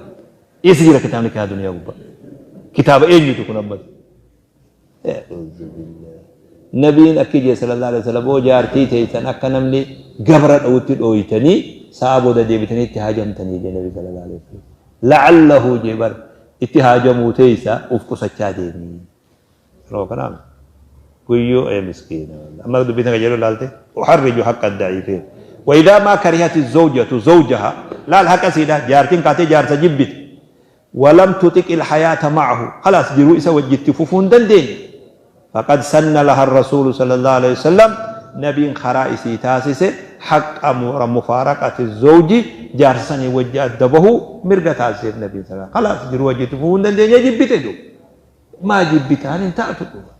Eessa jira kitaabni kaa duniyaa gubbaa? Kitaaba eenyutu kun ammas? A'uuzu billaahi. Nabiin akki jee sallallahu alaihi wasallam oo jaartii teessan akka namni gabra dhawutti dhooytanii sa'a booda deebitanii itti haajamtanii jee nabi sallallahu alaihi wasallam. La'allahu jee bar itti haajamuu teeysa uf qusachaa deemi. Yeroo kanaa guyyuu ee miskiina wallah. Amma dubbii tana qajeeloo laalte uharriju haqqa da'iifeen. Wa idaa maa karihati zawjatu zawjaha laal haqa siidha jaartiin kaatee jaarsa jibbite. Walam tuxiqi alhayaata ma'ahu khalaas jiruu isa wajji itti fufuu hin dandeenye. Faqad sanna laha arrasuulu sallallahu aleyhi wasallam nabiin karaa isii taasise haqqa mufaaraqati zawji jaarsa sanii wajji adda bahuu mirga taasiseef nabiin sallallahu khalaas jiruu wajji itti fufuu hin dandeenye jibbite duuba maa jibbitaan hin taatu duuba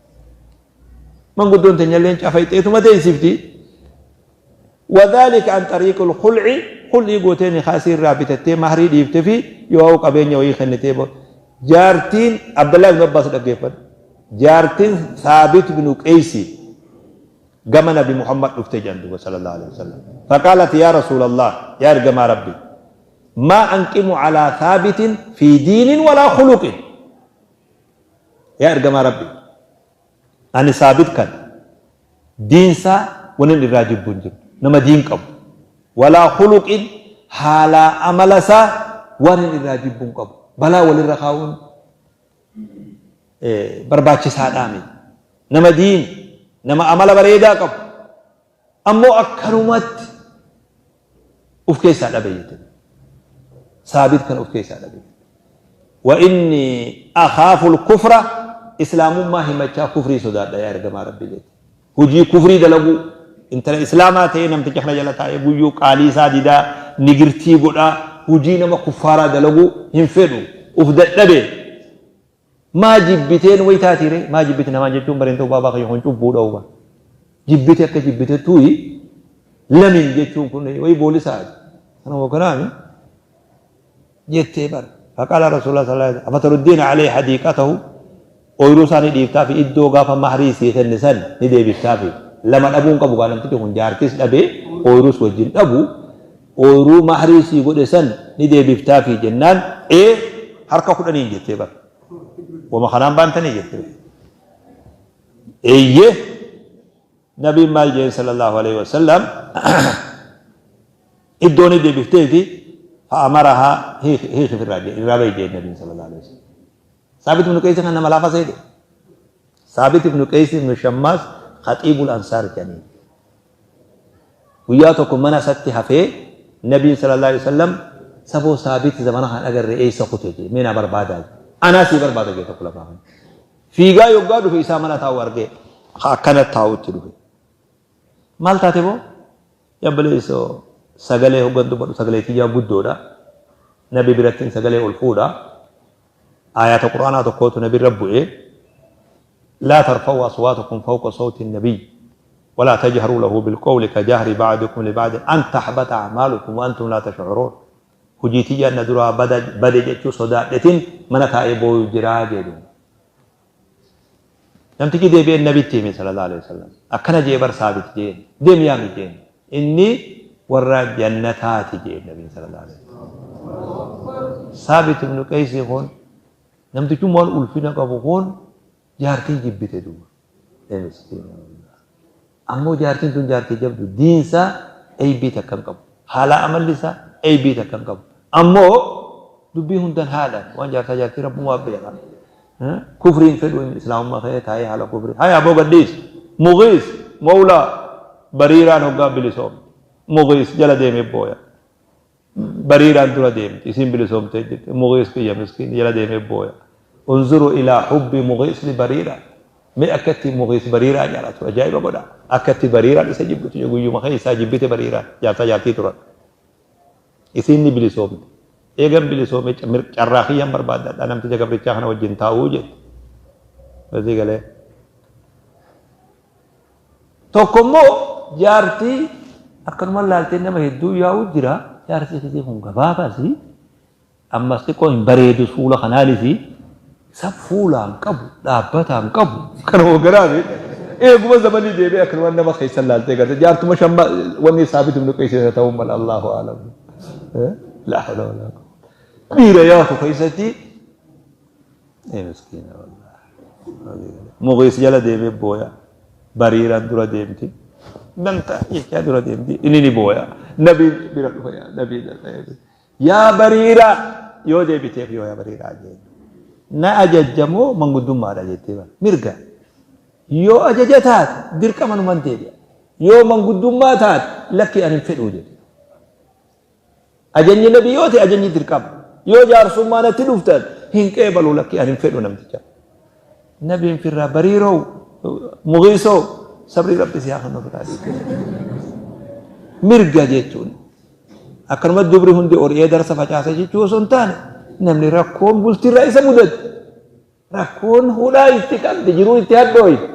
manguddoon teenyalleen cafayxeetuma teessifti Wadhaalika an xariiqil khul'i, khul'ii gootee nikaa isii irraa bitattee mahrii dhiiftefi yoo qabeenya wayii kennitee booda. Jaartiin Abdallah ibn Abbaas dhaggeeffadhu. Jaartiin Thaabit ibn Qeeysi gama Nabi Muhammad dhufte jedhan duuba sallallahu alaihi wasallam. Faqaalat yaa Rasuulallah, yaa ergamaa Rabbi. Maa anqimu calaa thaabitin fii diinin walaa khuluqin. Yaa ergamaa Rabbii, ani Saabit kana diinsaa wanin irraa jibbu hin jiru. Nama diin qabu. Walaa khuluqin haalaa amala isaa waanin irraa jibbu hin qabu. Balaa walirra kaa'uun barbaachisaadhaa miti. Nama diin, nama amala bareedaa qabu. Ammoo akkanumatti uf keessaa dhabe jette. Saabit kana uf keessaa dhabe. Wa inni akhaafu al-kufra islaamummaa himachaa kufrii sodaadha yaa ergamaa Rabbii jette. Hujii kufrii dalaguu intala islaamaa ta'ee namticha kana jala taa'ee guyyuu qaalii isaa didaa nigirtii godhaa hujii nama kuffaaraa dalaguu hin fedhu uf dadhabe. Maa jibbiteen way taatii ree? Maa jibbite namaan jechuun bareen ta'uu baabaa kiyya kun cubbuudha uba. Jibbite akka jibbite tuyi lamin jechuun kun way boolisaa kana hoganaami jettee bar. Faqaala Rasuulullah sallallahu alaihi wasallam afataruddiina alayhi hadiiqatahu ooyiruu isaa ni dhiiftaafi iddoo gaafa mahrii sii kenne san ni deebiftaafi. Lama dhabuu hin qabu gaa namtichi kun jaartis dhabee ooyiruus wajjin dhabu Ooyruu mahrii sii godhe san ni deebiftaafii jennaan ee harka kudhaniin jettee bar. Wama kanaan baantanii jette. Eeyyee nabiin maal jeen sallallahu alaihi wasallam iddoo ni deebifteefi fa'amarahaa hiiki firraa jee irraa bahi jeen nabiin sallallahu alaihi wasallam. Saabit ibnu Qeeysi kan nama laafa seete. Saabit ibnu Qeeysi ibnu Shammaas khaxiibul ansaar jedhaniin. Guyyaa tokko mana isatti hafee Nabiin sallallahu alaihi wasallam saboo Saabit zamana kan agarre eessa kute jee mee naa barbaadaa jee. Anaa sii barbaada jee tokko lafaa kana. Fiigaa yoggaa dhufe isaa mana taa'u argee ka akkana taa'utti dhufe. Maal taate boo? Yabbaleessoo sagalee hoggan dubbadhu sagalee tiyyaa guddoodha. Nabi birattiin sagalee ol fuudha. Aayaata Qur'aanaa tokkootu nabirra bu'ee Laa tarfa'uu aswaatakum fawqa sawti nabiyyi walaa tajharuu lahu bilqawli kajahri ba'dikum liba'din an tahbata a'maalukum wa antum laa tash'uruun. Hujii tiyyaan na duraa bada bade jechuu sodaadhetin mana taa'ee booyu jiraa jee duuba. Namtichi deebi'ee nabitti hime sallallahu alaihi wasallam. Akkana jee bar saabit jeen. Deem yaami jeen. Inni warra jannataati jeen nabiin sallallahu alaihi wasallam. Saabit ibnu Qeysii kun Namtichummaan ulfina qabu kun jaartii jibbite duuba. Ee miskiina wallahi. Ammoo jaartiin tun jaartii jabdu diin isaa eybii takka hin qabu. Haalaa amalli isaa eybii takka hin qabu. Ammoo dubbii hundan haalaan waan jaarsaa jaartii rabbumaa beeka. Kufriin fedhu inni islaamummaa kee taa'ee haala kufrii. Haya aboo gadhiis. Mughiis mawlaa bariiraan hoggaa bilisoomte. Mughiis jala deemee booya. Bariiraan dura deemti. Isiin bilisoomtee jirti. Mughiis kiyya miskiin jala deemee booya. Unzuru ilaa hubbi Mughiis li Bariira. Mee akka itti Mughiis Bariiraa jaalatu ajaa'iba godha. Akka itti Bariiraan isa jibbitu guyyuma keessaa jibbite Bariiraan jaarsaa jaartii turan. Isiin ni bilisoomte. Eegan bilisoome carraa kiyyan barbaaddadha namticha gabrichaa kana wajjin taa'uu jette. Basii galee. Tokko immoo jaartii akkanuma laaltee nama hedduu yaa'u jira. Jaarsi isii kun gabaabaas ammas xiqqoo hin bareedus fuula kanaanis isa fuulaan qabu dhaabbataan qabu kana hooganaami. Eeguma zamanii deebi'ee akkanuma nama keessa laaltee garte jaartuma shamma wanni saabit ibnu qeessi isa ta'uu mala Allahu a'lam. Laa hawla walaa quwwata. Dhiira yaatu keessatti Ee miskiina wallaahi. Mughiis jala deemee booya. Bariiraan dura deemti. Danta jechaa dura deemti. Inni ni booya. Nabiin bira dhufa yaa nabii yaa Bariiraa yoo deebiteef yoo yaa Bariiraa jeen. Na ajajja moo manguddummaadha jettee bara. Mirga. Yoo ajaja taate dirqama numan deebi'a. Yoo manguddummaa taate lakki ani hin fedhuu jette. Ajajni nabii yoo ta'e ajajni dirqama. Yoo jaarsummaa natti dhuftan hin qeebalu lakki ani hin fedhu namticha. Nabiin firraa bariiroo mughiisoo sabrii rabbi si haa kennu ofirraa dhiise. Mirga jechuun akkanuma dubri hundi ori'ee darsa facaasa jechuu osoo hin taane namni rakkoon bultiirraa isa mudate rakkoon hudhaa itti qabdi jiruu itti hadhooyte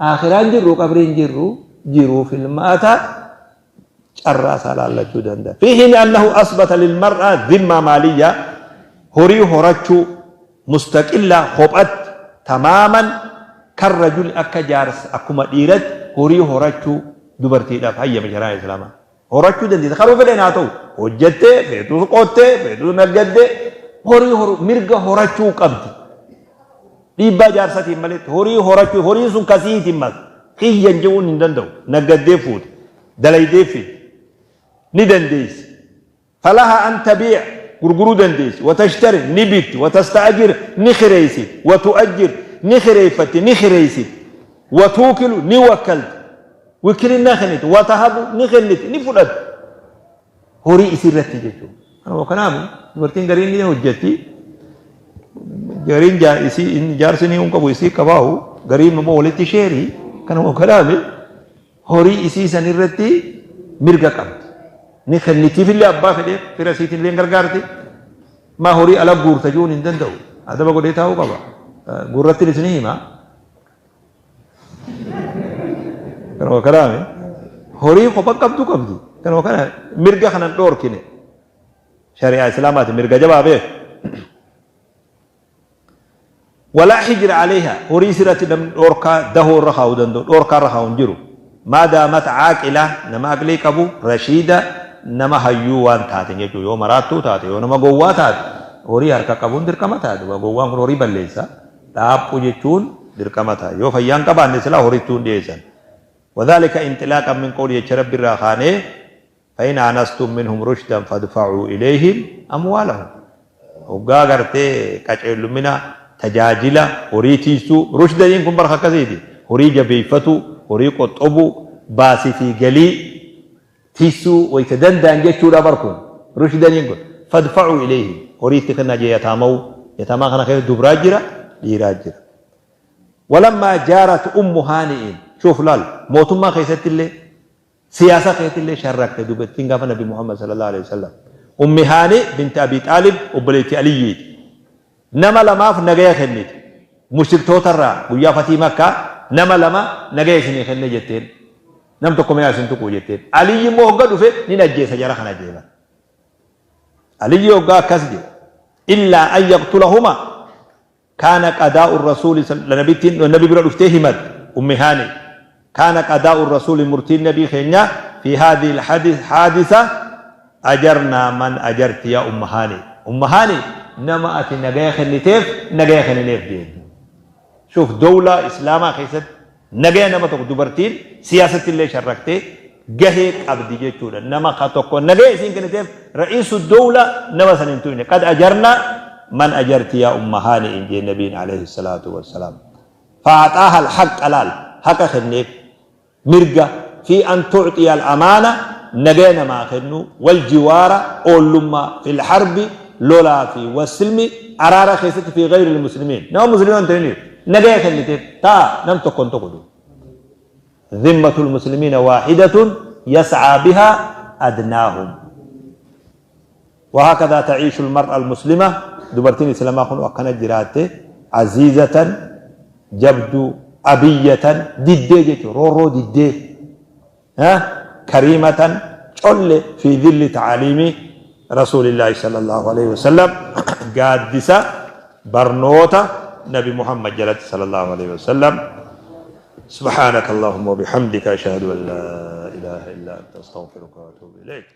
Aakhiraan jirru qabriin jirru jiruu filmaata carraa isaa laallachuu danda'a. Fi hiini annahu asbata lilmar'aa dhimmaa maaliyyaa horii horachuu mustaqillaa kophatti tamaaman kan rajuli akka jaarsa akkuma dhiiratti horii horachuu dubartiidhaaf hayyame shari'aan islaamaa. Horachuu dandeessi. Karuu fedheen haa ta'u. Hojjettee, feetus qottee, feetus naggaddee horii horu mirga horachuu qabdi. Dhiibbaa jaarsatiin maletti horii horachuu horiin sun kasiitiin mas kiyyan je'uun hin danda'u. Naggaddee fuute, dalaydee fidde. Ni dandeessi. Falaha an tabii'a gurguruu dandeessi, wa tashtari ni bitti, wa tasta'ajir ni kireessiti, wa tu'ajjir ni kireeffatti, ni kireessiti, wa tuukilu ni wakkalti, wikilinnaa kenniti, wa tahabu ni kenniti, ni fudhatti. Horii isii irratti jechuudha. Kanuma kanaafu dubartiin gariin ni hojjetti. Gariin isii jaarsi ni hin qabu isii qabaahu gariin immoo walitti sheerii. Kanuma kanaafi Horii isii san irratti mirga qabdi. Ni kennitiifillee abbaa fedheef, fira isiitinillee hin gargaarti. Maa horii ala guurta je'uun hin danda'u. Adaba godhee taa'uu qaba. Guurrattiin isinii hima. Kanuma kanaami. Horii kopha qabdu qabdi. Kanuma kana mirga kanan dhoorkine. Shari'aa Islaamaati mirga jabaa beeku. Walaa hijra aleyha horii isirratti namni dhoorkaa dahoo irra kaa'uu danda'u dhoorkaa irra kaa'u hin jiru. Maa daamat caaqila nama aqlii qabu rashiida nama hayyuu waan taateen jechuudha. Yoo maraattuu taate yoo nama gowwaa taate horii harka qabuun dirqama taate. Gowwaan kun horii balleessa. Dhaaphuu jechuun dirqama ta'a. Yoo fayyaa hin qabaanne silaa horittuu hin dhiyeessan. Wadhaalika inxilaaqan min qawli jecha Rabbi irraa kaanee Fa-in aanastum minhum rushdan fadfa'uu ilayhim amwaalahum. Hoggaa gartee qaceellummina, tajaajila, horii tiysuu, rushdaniin kun bar ka akkasiiti. Horii jabeeyfatuu, horii qoxxobuu, baasii fi galii tiysuu wayta danda'an jechuudha bar kun. Rushdaniin kun. Fadfa'uu ilayhim. Horii itti kennaa jee yataamawuu. Yataamaa kana keessa dubraa jira, dhiiraa jira. Walammaa jaarat ummu haani'iin. Shuuf laal, mootummaa keessattillee Siyaasa keetillee sharrakte dubartiin gaafa Nabi Muhammad sallallahu alaihi wasallam. Ummi Haani binti Abi Xaalib obboleettii Aliyyiiti. Nama lamaaf nagaya kennite. Mushriktootarraa guyyaa fatii Makkaa nama lama nagaya isinii kenne jetteen. Nam tokko mee isin tuquu jetteen. Aliyyi immoo hogga dhufe nin ajjeesa jara kana jeeban. Aliyyi hoggaa akkas jedhe. Illaa an yaqtulahuma Kaana qadaa'u rasuuli nabittiin nabi bira dhuftee himatte ummi haani kaana qadaa'u rasuuli murtiin nabii keenyaa fi haadhihi haadisa ajarnaa man ajarti yaa umma haani umma haani nama ati nagaya kenniteef nagaya kennineef jeen shuuf dowlaa islaamaa keessatti Nagaya nama tokko dubartiin siyaasatti illee sharraktee gahee qabdi jechuudha. Nama ka tokko nagaya isiin kenniteef ra'iisu dowla nama san hin tuyne. Qad ajarna man ajarti yaa umma haani'in jee nabiin alayhi salaatu wassalaam. Fa'axaaha alhaqqa laal haqa kenneef mirga fi an tu'xiya al-amaana nagaya namaa kennuu wal jiwaara oollummaa fil harbi lolaa fi wassilmi araara keessatti fi gayri muslimiin nama muslima hin ta'iniif nagaya kenniteef taa nam tokko hin tuqu dhimmatul muslimiina waahidatun yas'aa bihaa adnaahum وهكذا تعيش المرأة المسلمة دبرتين إسلاما خنو أكنا جرات عزيزة جبد أبية ديدي جيتو رورو ديدي ها كريمة colle في ظل تعاليم رسول الله صلى الله عليه وسلم gaaddisa barnoota nabi Muhammad jalatti صلى الله عليه وسلم. سبحانك اللهم وبحمدك أشهد أن لا إله إلا أنت أستغفرك وأتوب إليك.